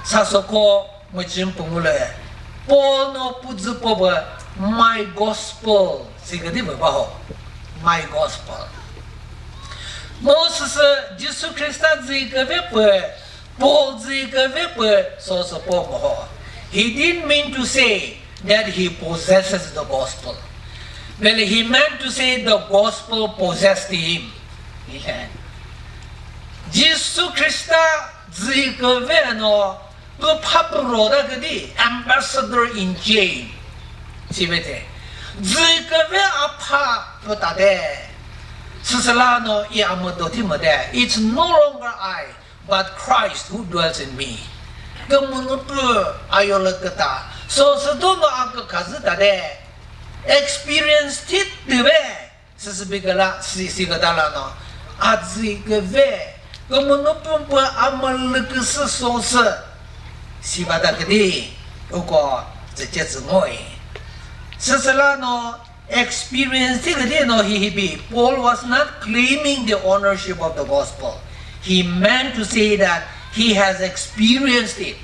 Sasoko müchim pungule. Paul no puzü po bü my gospel. Sikadi bü baho. My gospel. Mo süsü Jisu Krista ziküve pü, Paul ziküve pü, so so po mo ho. He didn't mean to say that he possesses the gospel. Well, he meant to say the gospel possessed him. Ile. Jisu Krista ziküve no pü pha pü ro da küdi ambassador in chain. Sibete. Zü küve a pha pü ta de. Süsüla no i a müdo thi mü de. It's no longer I, but Christ who dwells in me. Kümünu pü a yolü küta. So sü do no a kükha zü ta de. Experience thi tü ve. Süsübi küla, si, si küta la no. A zü küve, kümünu pümpü a mülü küsü sosü. Si bata küdi, uko, zü che zü ngoi. Süsüla no, experience thi küdi no hi hi bi. Paul was not claiming the ownership of the gospel. He meant to say that he has experienced it.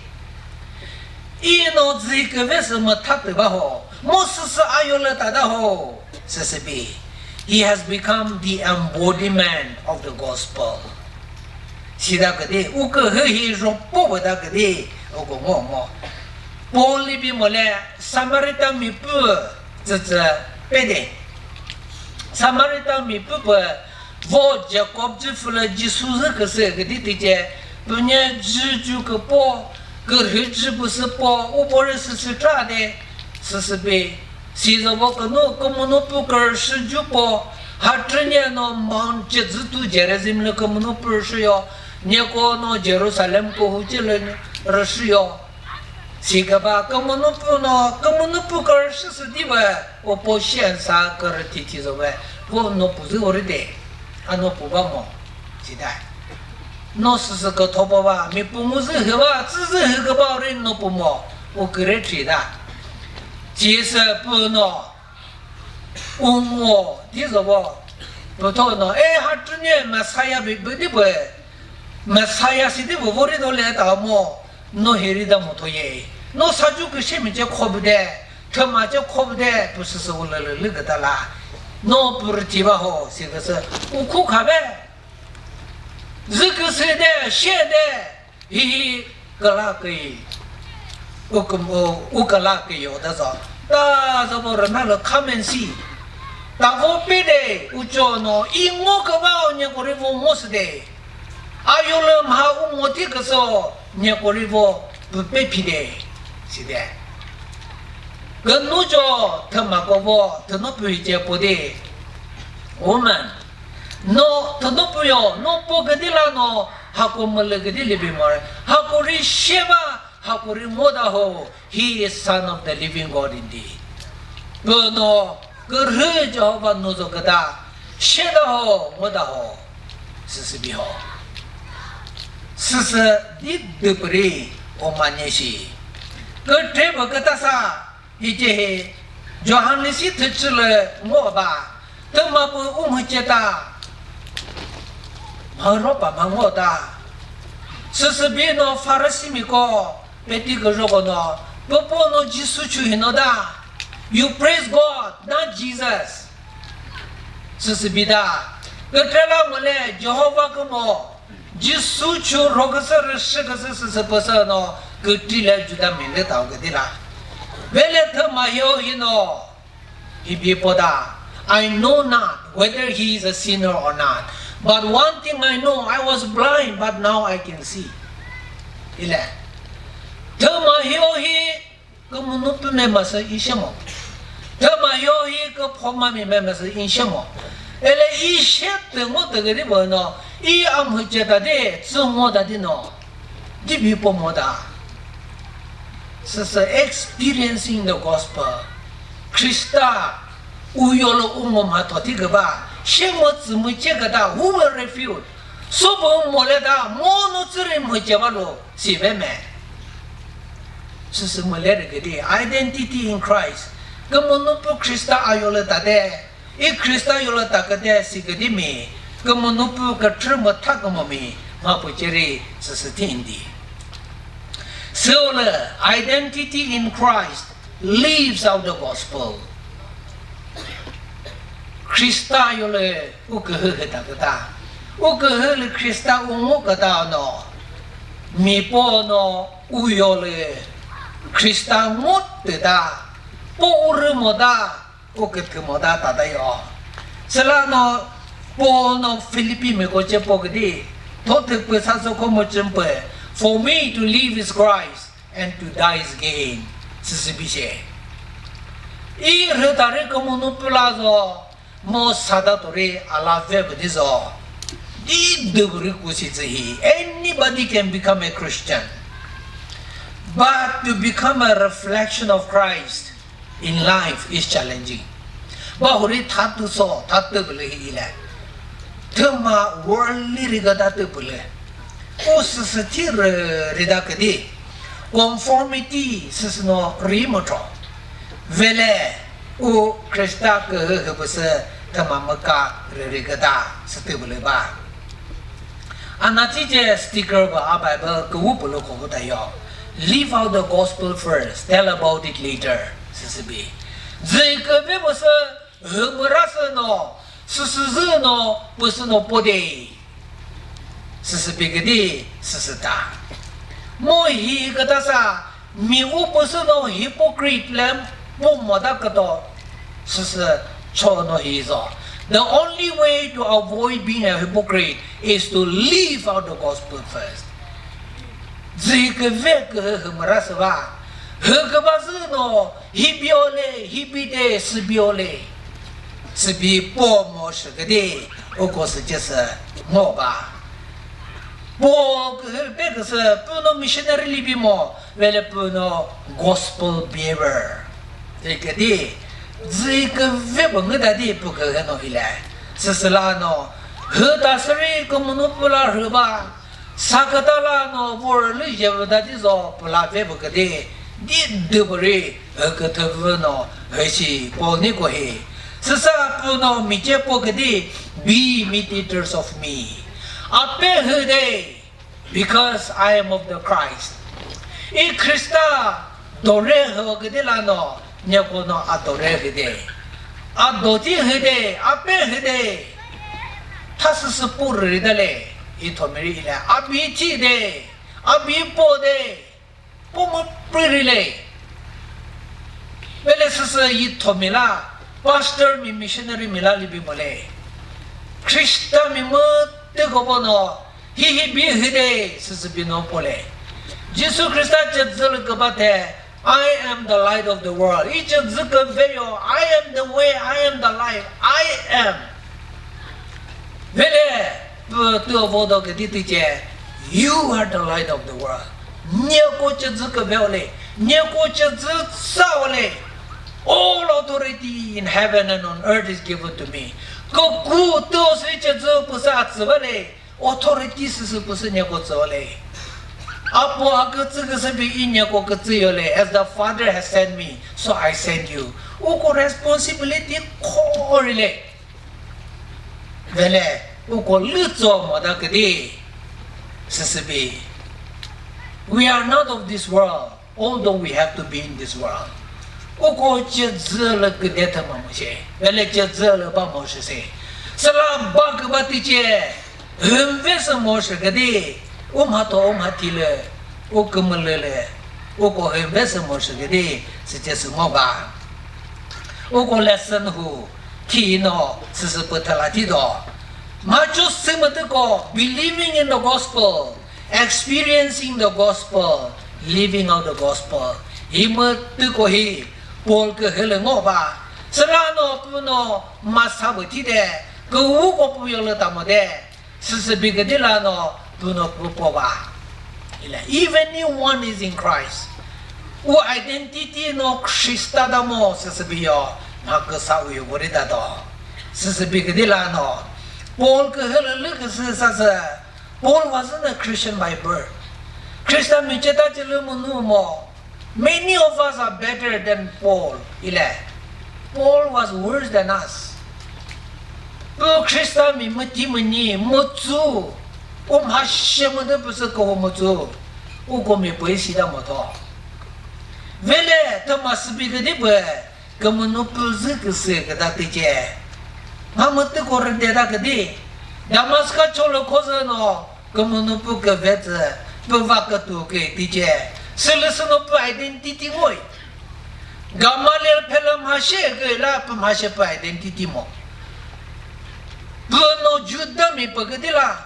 I no zü küve sü müthat tü ba ho. Mo süsü a yolü ta da ho. Süsübi. He has become the embodiment of the gospel. Sida küdi, u kühü hi ropo wada küdi, u kü ngo mo. Paul libi mole Samaritan mi pü zü zü pede. Samaritan mi pü pü vo Jacob zü fülü Jisu zü küsü küdi tüce, pünye zü zü küpo, kürhü zü püsü po, u pori süsü tra de, süsübi. Sizo vo künu kümünu pü kürüshü jupo, ha trünye no Mount Chezütu Gerizim lü kümünu pü rüshü yo, nyeko no Jerusalem kühu chilü rüshü yo. Si küba kümünu pü no, kümünu pü kürüshü sü di ve, upo shen sa kürü titi zo ve, vo no pü zü ori de, a no pü ba mo, si dai. No süsü kütho pü va, mi pü mu zü hü va, tsü zü hü küba ori no pü mo, u küre tri da. Chisü pü no, u ngo, di zo vo. Pü tho no, e ha trünye Messiah bi, bi di pü. Messiah si di pü vori do le ta mo. No heri da mo tho ye. No sa ju küshe mi che kho bu de. Thüma che kho bu de. Pü süsü u lü lü lü küta la. No pü rü thi va ho, si küsü. U khu kha ve. Zü küsü de, she de. Hihi, kala kei. U küm-, u, u kala kei yo da zo. Da zo bo rüna lo come and see. Ta vo pe de, u cho no, i ngo küva o nye kori vo ngo sü de. A yolü mha u ngo thi küso, nye kori vo pü pe phi de, si de. Künu cho thüma ko vo, thünu pü hi che po de. Woman, no thünu pü yo, no po küdi la no, hako mülü küdi libi mare. Hako ri sheba, hako ri ngoda ho. He is Son of the living God indeed. Pü no, kürhü Jehovah no zo küda, sheda ho, ngoda ho. Süsü bi ho. Süsü di düpri o manye shi. Kütre bü küta sa, hice he, Johannes si thüchü lü ngo ba, thüma pü umhü ceta, mha ro pa mha ngo ta. Süsü bi no Pharisee mi ko, peti küzho ko no, pü po no Jisu chü hi no da. You praise God, not Jesus. Süsü bi da. Kütre la mole Jehovah kümo. Jisu chü rho küsü rüsü küsü süsü püsü no kütri le Juda mi le tao küdi la. Vele thüma yo hi no. Hi bi po da. I know not whether he is a sinner or not. But one thing I know, I was blind, but now I can see. Ile. Thüma yo hi Kümünu püme masü i shemo. Thüma yo hi küphoma mi me masü i shemo. Ele i she tü ngo tü gari bo no, i amhü ce ta de, tsü ngo ta di no. Di bi po mo ta. Süsü experiencing the gospel. Krista u yolo u ngo ma tho thi küba. She mo tsü mu che küta, who will refute? Sobo mole ta, mo no tsü ri mu che ba lo. Si ve me. Süsü mülere küdi, identity in Christ. Kümünu pü Krista a yolü tate, i Krista yolü ta küde si küdi mi, kümünu pü küthü mütha kümümi, mha pü ceri süsü thindi. Süolü, identity in Christ lives out the gospel. Krista yolü u kühü hüta küta. U kühü lü Krista u ngu küta no. Mi po no u yolü Krista ngu tüta. Po u rü mo da, u küthü mo da ta da yo. Süla no po no Philippi mi ko ce po küdi. Tho thü pü sa so ko mo cüm pü. For me to live is Christ. And to die is gain. Süsü bi she. I rhü tari kümünu pü la zo, mo sa da tori a la ve bü di zo. Di dü bü ri ku si zü hi. Anybody can become a Christian. But to become a reflection of Christ in life is challenging. Ba huri thatü so, thatü bülü hi ile. Thüma worldly ri ga thatü bülü. U süsü thi rü ri da küdi. Conformity süsü no ri mütro. Vele u Krista kühü hübüsü thüma müka rü ri ga da sütü bülü ba. Anatsi ce sticker ba a Bible küwu pülü kohu ta yo. Live out the gospel first, tell about it later. Süsü bi. Zü küve püsü hümüra sü no, süsü zü no, püsü no pode. Süsü bi küdi, süsü ta. Mo hi küta sa, mi u püsü no hypocrite lem pu mo da küto. Süsü cho no hi zo. The only way to avoid being a hypocrite is to live out the gospel first. Zü küve kühü hümüra sü va. Hü küba zü no hi biole, hi bide sü biole. Sü bi po mo shü küdi, u ko sü ce sü ngo ba. Po kühü pe küsü pü no missionary libi mo, vele pü no gospel bearer. Zü küdi, zü küve pü ngü da di pü kühü no ile. Süsü la no, hü ta süri kümünu pü la rhü ba. Sa küta la no vor lü je vü da di zo pü la ve pü küdi, di dü pü ri, hü küthü vü no, hü shi po ni ko hi. Süsa pü no mi ce po küdi, be imitators of me. A pe hü de, because I am of the Christ. I Krista dore hü küdi la no, neko no a dore hü de. A do thi hü de, a pe hü de. Tha süsü pu rü ri da le, i thomi ri ile. A bi thi de, a bi po de, po mu pri ri le. Vele süsü i thomi la, pastor mi missionary mi la libi mo le. Krista mi mütü ko bo no, hi hi bi hü de, süsü bi no po le. Jisu Khrista cejü lü küba the, "I am the light of the world." I cejü küveyo, "I am the way, I am the life, I am." Vele, pü tüo vo do küdi tüce, "You are the light of the world." Nieko cejü küveo le, nieko cejü sao le. "All authority in heaven and on earth is given to me." Küku tüo sü cejü püsü atsü vale. Authority süsü püsü nieko tsüo le. Apo a kütsü küsü bi i nieko kütsü yo le. "As the Father has sent me, so I send you." Uko responsibility khori le. Vele, uko lütso mo da küdi. Süsü bi. We are not of this world. Although we have to be in this world. Uko cejü lü küde thüma mo she. Vele cejü lü ba mo shi se. Süla ba küba tüce. Hümve sü mo shi küdi. U mhatho u mhathi lü. U kümülü lü. Uko hümve sü mo shi küdi. Süce sü ngo ba. Uko lesson hu. Thi no. Süsü püthala thi do. Mhacho sü mütüko. Believing in the gospel. Experiencing the gospel, living out the gospel. Hi mütüko hi Paul kühü lü ngo ba. Süla no pü no masa bü thi de, kühuko pü yo lü ta mo de. Süsü bi küdi la no pü no pü po ba. Ile, if anyone is in Christ, u identity no Khrista ta mo süsü bi yo, mha küsa u yo vori ta do. Süsü bi küdi la no. Paul kühü lü lü küsü sa sü, Paul wasn't a Christian by birth. Khrista mi ceta chelü münu mo. Many of us are better than Paul. Ile. Paul was worse than us. Pü Khrista mi müti müni, mütsu. U mhashe müdü püsü ko mütsu. U ko mi pü isi da mo tho. Vele, thüma sübi küdi pü. Kümünu pü zü küsü küta tüce. Mha mütüko rüde ta küdi. Damaska cholü khozü no kümünu pü küvetsü, pü va kütu kü tüce. Sülüsü no pü identity ngoi. Gamaliel phelü mhashe kü la pü mhashe pü identity mo. Pü no Juda mi pü küdi la.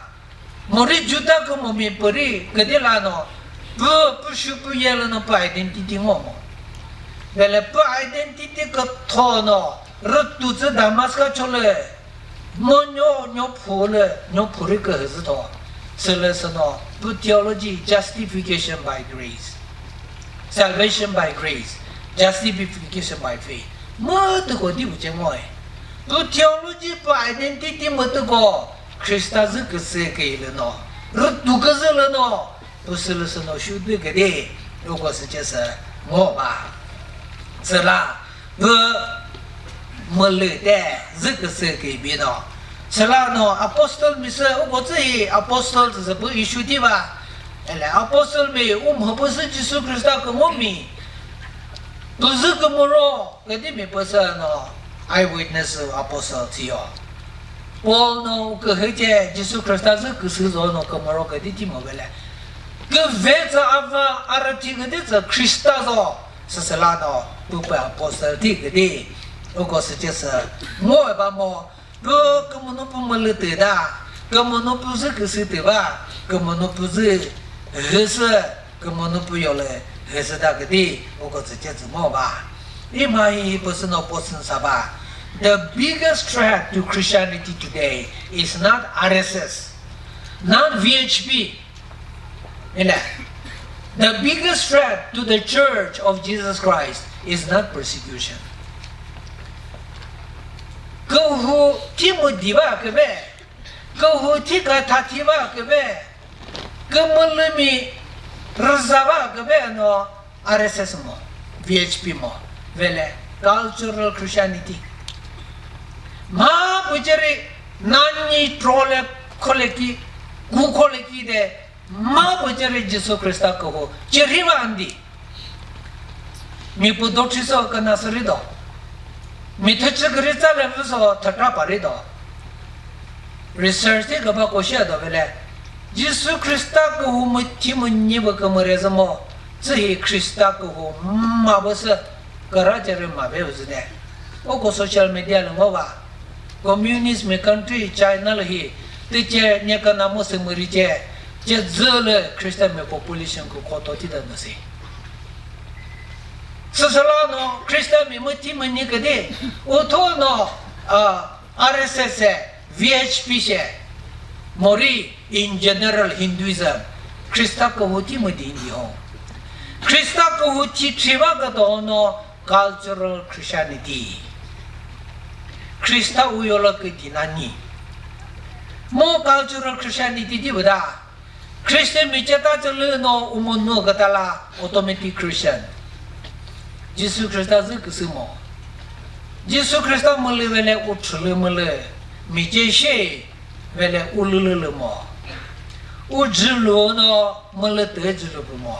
Mori Juda kümümi püri küdi la no, pü, pü shu pü yelü no pü identity ngo mo. Vele pü identity kütho no, rütu tsü Damaska cholü, mo nyo, nyo phulü, nyo phuri kühüzü tho. Sülüsü no, pü theology, justification by grace. Salvation by grace, justification by faith. Mütüko di uce ngoe. Pü theology, pü identity mütüko. Khrista zü küsü kü lü no, rütu küzü lü no, pü sülüsü no shu dü küdi, uko süce sü ngo ba. Süla, pü mülü te zü küsü kü bi no. Süla no apostle mi sü, uko tsü hi apostle tsü pü issue di ba. Ele apostle mi, u mhü pü sü Jisu Khrista kü ngo mi. Pü zü kü müro, küdi mi pü sü no eyewitness apostle thiyo. Paul no kühüce Jisu Khrista zü küsü zo no kümüro küdi thi mo vele. Küvetsü ava arüthi küdi tsü Khrista zo. Süsüla no pü pü apostle thi küdi. Uko süce sü ngo ba mo. Pü kümünu pü mülü tü da, kümünu pü zü küsü tü ba, kümünu pü zü hüsü, kümünu pü yolü hüsü da küdi, uko tsü cezü ngo ba. I mha hihi püsü no posün sa ba. The biggest threat to Christianity today is not R S S, not V H P, Ele, the biggest threat to the Church of Jesus Christ is not persecution. Kühu thi müdi ba küve, kühu thi kütha thi ba küve, kümülümi rüza ba küve no, R S S mo, V H P mo, vele cultural Christianity. Mha püceri nani trole kholeki, ku kholeki de, mha püceri Jisu Khrista kühu, chiri va andi. Mi pü do thri so küna sü ri do. Mi thüchü küri tsa le vü so thütra pa ri do. Research thi küba ko shia do vele. Jisu Khrista kühu müthi münyi bü kümüre zü mo. Tsü hi Khrista kühu mha bü sü küra ceri mha be uzü de. Oko social media lü ngo ba. Communist mi country China lü hi. Tüce nye küna mo sü müri ce. cejü lü Christian mi population kükro to thita nü se. Süsüla no Christian mi müthi münyi küdi, utho no, a, R S S e, V H P she, mori in general Hinduism, Krista kühuthi müdi indi ho. Krista kühuthi thiva küdo no cultural Christianity. Krista u yolü küdi nani. Mo cultural Christianity di buda. Christian mi ceta cülü no umunu kütala automatic Christian. Jisu Krista zü küsü mo. Jisu Krista mülü vele u chülü mülü. Mi ce she vele u lülü lü mo. U jülu no mülü te jülu pü mo.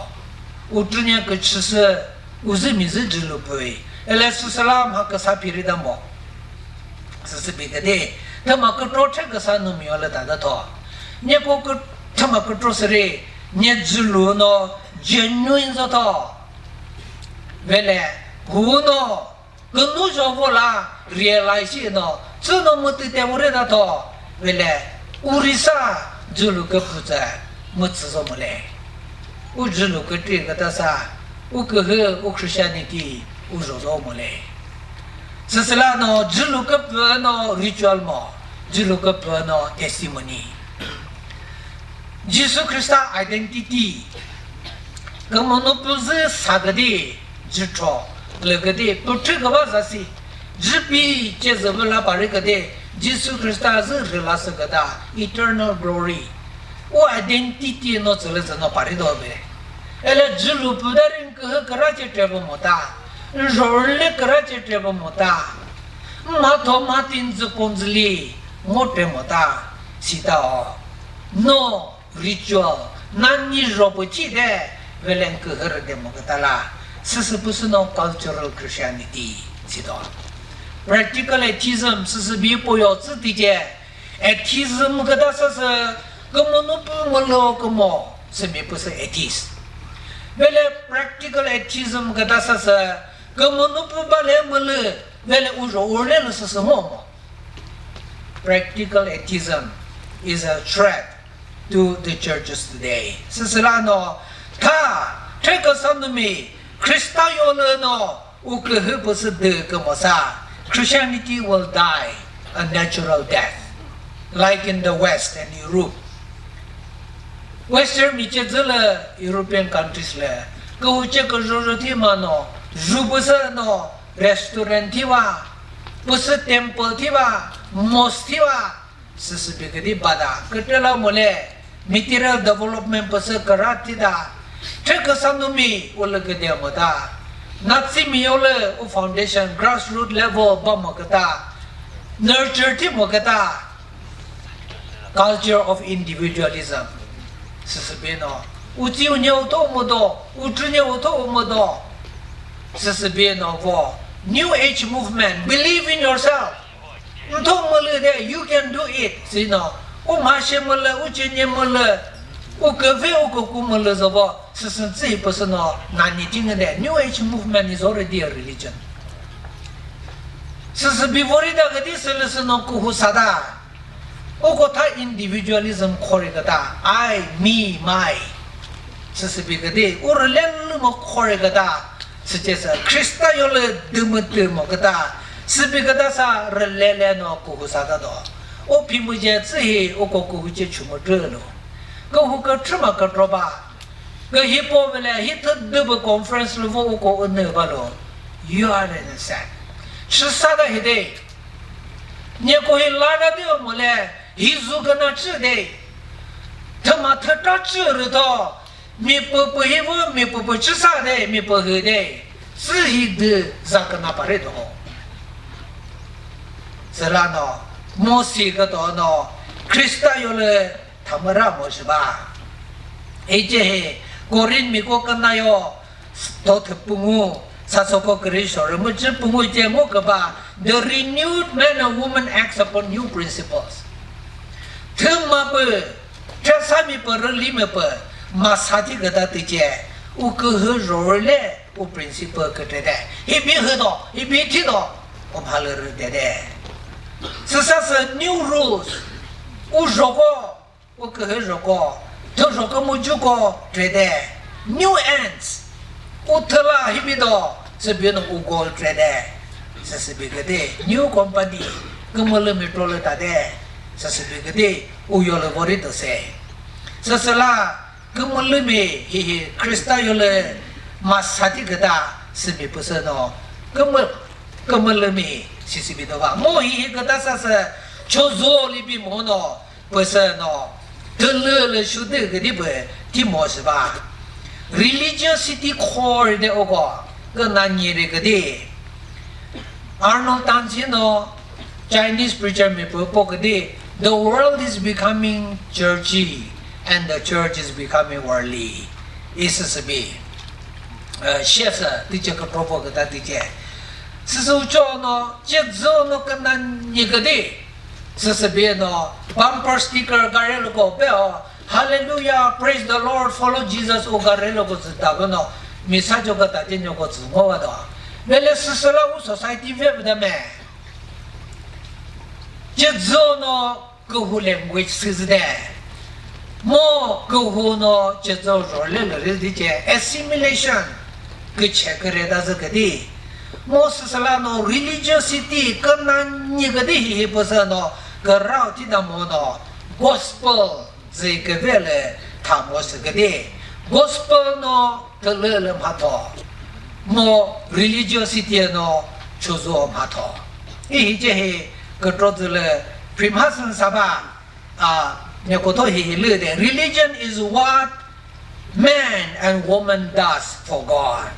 U tünya küchüsü u zü mi zü jülu pü. Ele süsüla mha küsa piri da mo. Süsü bi küdi, thüma kükro che küsa nu mi yolü ta da tho. Nyeko kü-, thüma kükro süri, nye jülu no genuine zo tho. Vele, hu no, künu jo vo la realize no, tsü no mütü te vore da tho. Vele, u risa jülu küpü tsü, mütsü zo mole. U jülu kükri küta sa, u kühü, u Christianity, u zho zo mole. Süsüla no, jülu küpü no ritual mo, jülu küpü no testimony. Jisu Krista identity, kümünu pü zü sa küdi, jütho, lü küdi, püthü küba zasi, jüpi ce zü vü la pari küdi, Jisu Krista zü rhila sü küta, eternal glory. U identity no tsülü zü no pari do be. Ele jülu pü da ring kühü kükra ce tre bu mo ta. Njo le kükra ce tre bu mo ta. Mha tho mha tin zü pon zü li mo tre mo ta. Sita o. No ritual. Nani jo pü thi de velen kühü rü de mo küta la. Süsü pü sü no cultural Christianity. Sita o. Practical atheism süsü bi po yo tsü ti ce. Atheism küta sa sü kümünu pü mülü kümo, sümi pü sü atheist. Vele practical atheism küta sa sü kümünu pü bale mülü, vele u zho u le lü sü sü mo mo. Practical atheism is a threat to the churches today. Süsüla no, tha, theküsa numi, Krista yolü no, u kühü pü sü dü kümosa, Christianity will die a natural death, like in the West and Europe. Western mi ce zü lü European countries lü, kühu ce küzho zho thi ma no, zu pü sü no, restaurant thi va, pü sü temple thi va, mosque thi va, süsü bi küdi bada, kütela mole, material development pü sü kara thi da, theküsa numi u lü küdi mo da, Nazi mi yolü u foundation, grassroot level ba mo küta, nurture thi mo küta, culture of individualism. Süsü bi no, u tsi u nye u tho u mo do, u tü nye u tho u mo do. Süsü bi no vo, New Age movement, believe in yourself. Ntho mülü de, you can do it. Sino, u mhashe mülü, u chenye mülü, u küve, u küku mülü zobo, süsü tsü hi püsü no, nani tingi de, New Age movement is already a religion. Süsü bivori da gadi sülü sü no kuhu sada. U kotha individualism khori gada, I, me, my. Süsü bi gadi, u rüle lü mo khori gada. Süce sü Krista yolü dümütü mo küta, sübi küta sa rülele no kuhu sa ta do. O phimüce tsü hi uko kuhu ce chumütü lo. Kuhu kükre ma kükro ba. Kü hi po vele hi thüdü bu conference lü vo uko ünü ba lo. You are innocent. Chüsa da hi de. Nye ko hi la da de mo le. Hi zu küna chü de. Thüma thüta chü rü tho. Mi püpü hi vü, mi püpü chüsa de, mi pühü de, tsü hi dü za küna pare do. Züla no, mo si küto no, Krista yolü thamüra mo shü ba. Hice hi, Korinth miko küna yo, to thü pungu, sa soko kri shorü mu chü pungu ce mo küba, the renewed man and woman acts upon new principles. Thüma pü, Thesa mi pü rüli mi pü, masa thi küta tüce, u kühü zhorüle, u principle kütede. Hibi hü do, hibi thi do, u mhalü rü dede. Süsa sü new rules, u zhoko, u kühü zhoko, Thüzho kümüzhoko trede. New ends. U thüla himi do, sübi no u goal trede. Süsübi küdi, new company, kümülümi trolü tade. Süsübi küdi, u yolü vori do se. Süsüla, kümülümi hihi Krista yolü masati küta sübi püsü no. Kümü-, kümülümi sisibi do va. Mo hihi küta sasü, chozo libi mo no. Püsü no, thülü lü shudü küdi pü thimo sü ba. Religiosity core de oko, küna nyiri küdi. Arnold Tanzi no, Chinese preacher mi pü po küdi, "The world is becoming churchy and the church is becoming worldly." Isi sü bi. Eh, shesa, tiche kükro po küta tiche. Süsü ucho no, chekzü no küna nyi küdi. Süsübi no bumper sticker gari loko peo, "Hallelujah, praise the Lord, follow Jesus," u gari loko zü ta no, misa jo kata ti nyoko zü ngo va do. Vele süsüla u society ve vda me. Chekzü no kühu language süzü de. Mo kühu no chekzü role le ri di che assimilation küche küre da zü küdi. Mo süsüla no religiosity küna nyi küdi hihi püsü no kürao ti da mo no gospel zü küve le tha mo sü küdi. Gospel no thülü lü mhatho. Mo religiosity no chozo mhatho. Hihi che hi kükro zü lü primhasün saba. Ah, ne koto hihi lü de, "Religion is what man and woman does for God.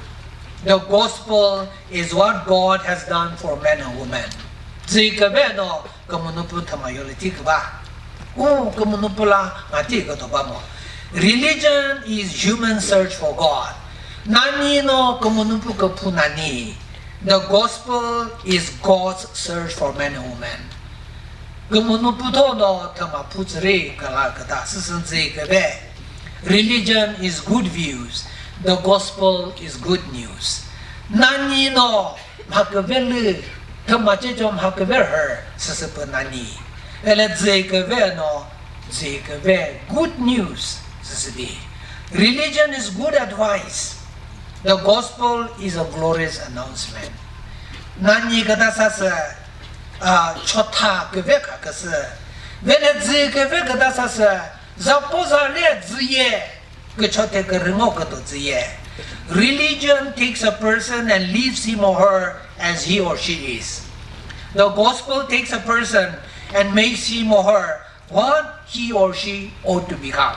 The gospel is what God has done for man and woman." Zü küve no kümünu pü thüma yolü ti küba. U kümünu pü la nga ti küto ba mo. Religion is human search for God. Nani no kümünu pü küphu nani. The gospel is God's search for man and woman. Kümünu pütho no thüma phutsüri kala küta süsü zü küve. Religion is good views. The gospel is good news. Nani no mha küve lü, thüma checho mha küve rhü süsü pü nani. Ele zü küve no, zü küve good news süsü bi. Religion is good advice. The gospel is a glorious announcement. Nani küta sasü, ah, chotha küve kha küsü. Vele zü küve küta sasü, zapo za le zü ye, küchote kürüngo küto zü ye. Religion takes a person and leaves him or her as he or she is. The gospel takes a person and makes him or her what he or she ought to become.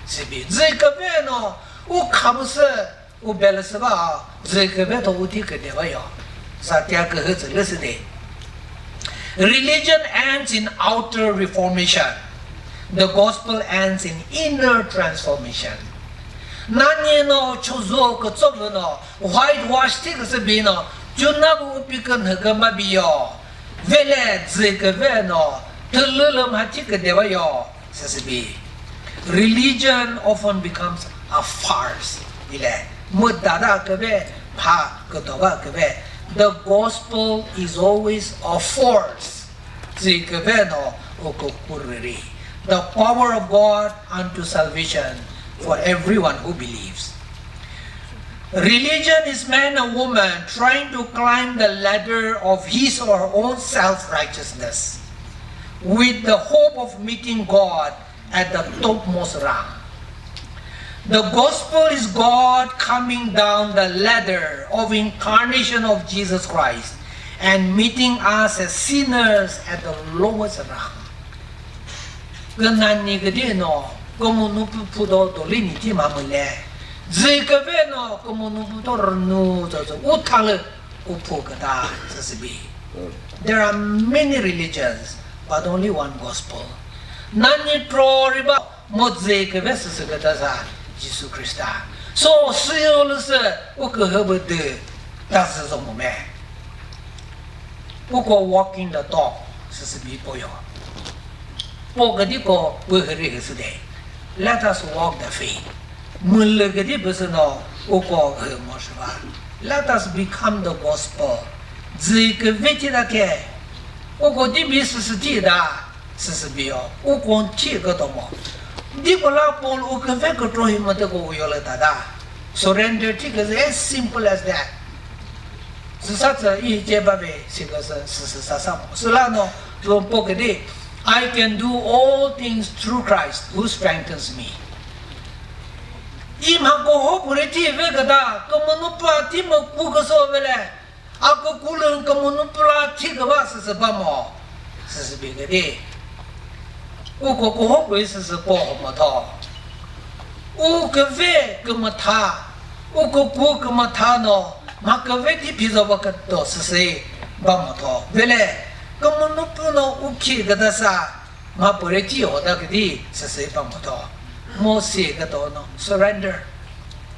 Sibi, zü küve no, u khamüsü, u belesüba, zü küve tho u thi küde ba yo. Satya kühü zü lü sü de. Religion ends in outer reformation. The gospel ends in inner transformation. Nani no chozo kütso vü no, whitewash thi küsü bi no, chuna bu pi künhü küma bi yo. Vele zü küve no, thülü lü mha thi küde ba yo, süsü bi. Religion often becomes a farce. Ile, müdada küve, pha küdo ba küve. The gospel is always a force. Zü küve no, u kükuriri. The power of God unto salvation for everyone who believes. Religion is man and woman trying to climb the ladder of his or her own self-righteousness with the hope of meeting God at the topmost rung. The gospel is God coming down the ladder of incarnation of Jesus Christ and meeting us as sinners at the lowest rung. Künani küdi no, kümünu pü phu do doli ni thi ma müle. Zü küve no, kümünu pü do rünu zo zo, u thalü, u phu küta, süsü bi. There are many religions, but only one gospel. Nani tro riba, mo zü küve süsü küta sa, Jisu Krista. So, sü yo lü sü, u kühü bü dü, ta zü zo mu me. Uko walking the talk, süsü bi po yo. Po küdi ko pü hüri hüsü de. Let us walk the faith. Mülü küdi püsü no uko hü mo shüva. Let us become the gospel. Zü küve thi da ke. Uko di bi süsü thi da. Süsü bi yo. Uko thi küto mo. Di pala Paul u küve kükro hi mütüko u yolü tata. Surrender thi küzü as simple as that. Süsa tsü i ce ba ve si küzü süsü sasa mo. Süla no po küdi, "I can do all things through Christ who strengthens me." I mha ko ho pure thi ve küta, kümünu pa thi mo ku küso vele. A kükülü kümünu pü la thi küva süsü bamo, süsü bi küdi. Uko kuho pü süsü po ho mütho. U küve kümütha, u küku kümütha no, mha küve thi phizo va küto süsü bamo tho. Vele, kümünu pü no u khi küta sa, mha püre chi ho ta küdi süsü bamo tho. Mo si küto no, surrender.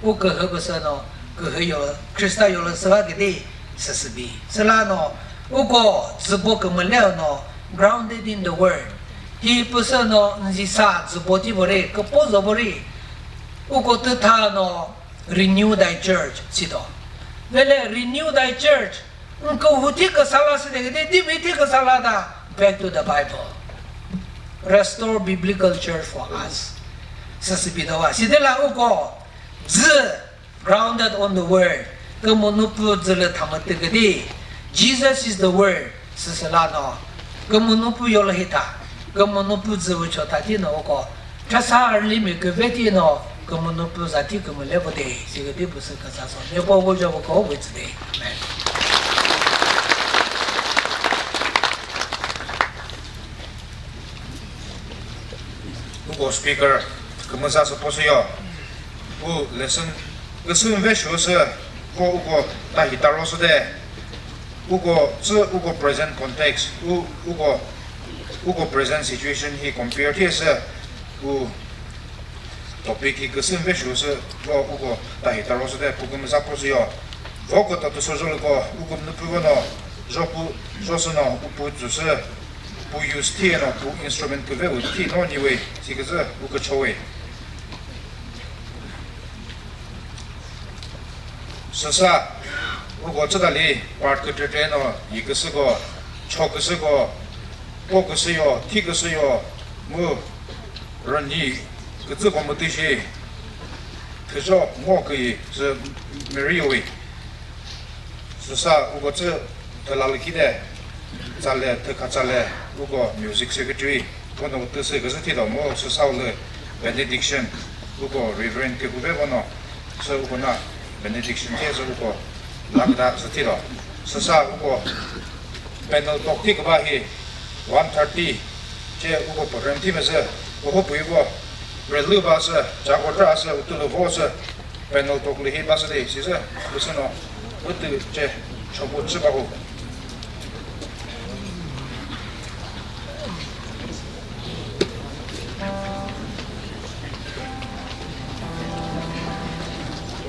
U kühü püsü no, kühü yo, Krista yolü süva küdi süsü bi. Süla no, uko zübo kümüle no, grounded in the word. Hi püsü no, nzisa zübo ti bori, küpo zo bori. Uko tütha no, renew thy church, sito. Vele renew thy church, nko hu thi küsala sü de küdi, dibi thi küsala ta, back to the Bible. Restore biblical church for us. Süsü bi do va. Side la uko, zü, grounded on the word. Kümünu pü zü lü thamütü küdi. Jesus is the word. Süsü la no. Kümünu pü yolü hita. Kümünu pü zü vü chota ti no uko. Thasa arli mi küve ti no. Kümünu pü za thi kümüle bu de. Si küdi pü sü küsa so. Ne po bu jo bu ko bu zü de. Amen. Uko speaker, kümüza sü posü yo. U lesson, küsü mve shu sü, ko uko ta hi taro sü de. Uko, sü uko present context, u, uko, uko present situation hi compare thi sü, u topic hi küsü mve shu sü, ko uko ta hi taro sü de, pu kümüza posü yo. Vo ko ta tu sü zho lü ko, u kümünu pü vo no, zho pu, zho sü no, u pu zu sü, pu use thi no, pu instrument küve u thi no ni we, si küzü, u kücho we. Süsa, uko tsütali part kütete no yi küsüko, cho küsüko, po küsü yo, thi küsü yo, mu rünyi kütsüko mütüshi, thüzho ngo küyi zü meri yowi. Süsa uko tsü thüla lükide, tsale, thükha tsale, uko music secretary, kono tüsü küzü thito mu süsa ulü benediction, uko Reverend Kehube kono, sü uko na benediction che sü uko lakda sü thito. Süsa uko panel talk thi küba hi one thirty che uko program thi mezü, uko pui uko relü ba sü, chako tra sü, utülü vo sü, panel talk lü hi ba sü de, si sü, küsü no, utü che, chopu chü ba hu.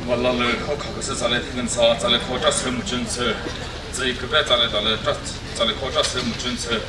Wala lü, o kha küsü tsale thikün sa, tsale kho tra sü müchün sü, tsü küpe tsale dale tra, tsale kho tra sü müchün sü.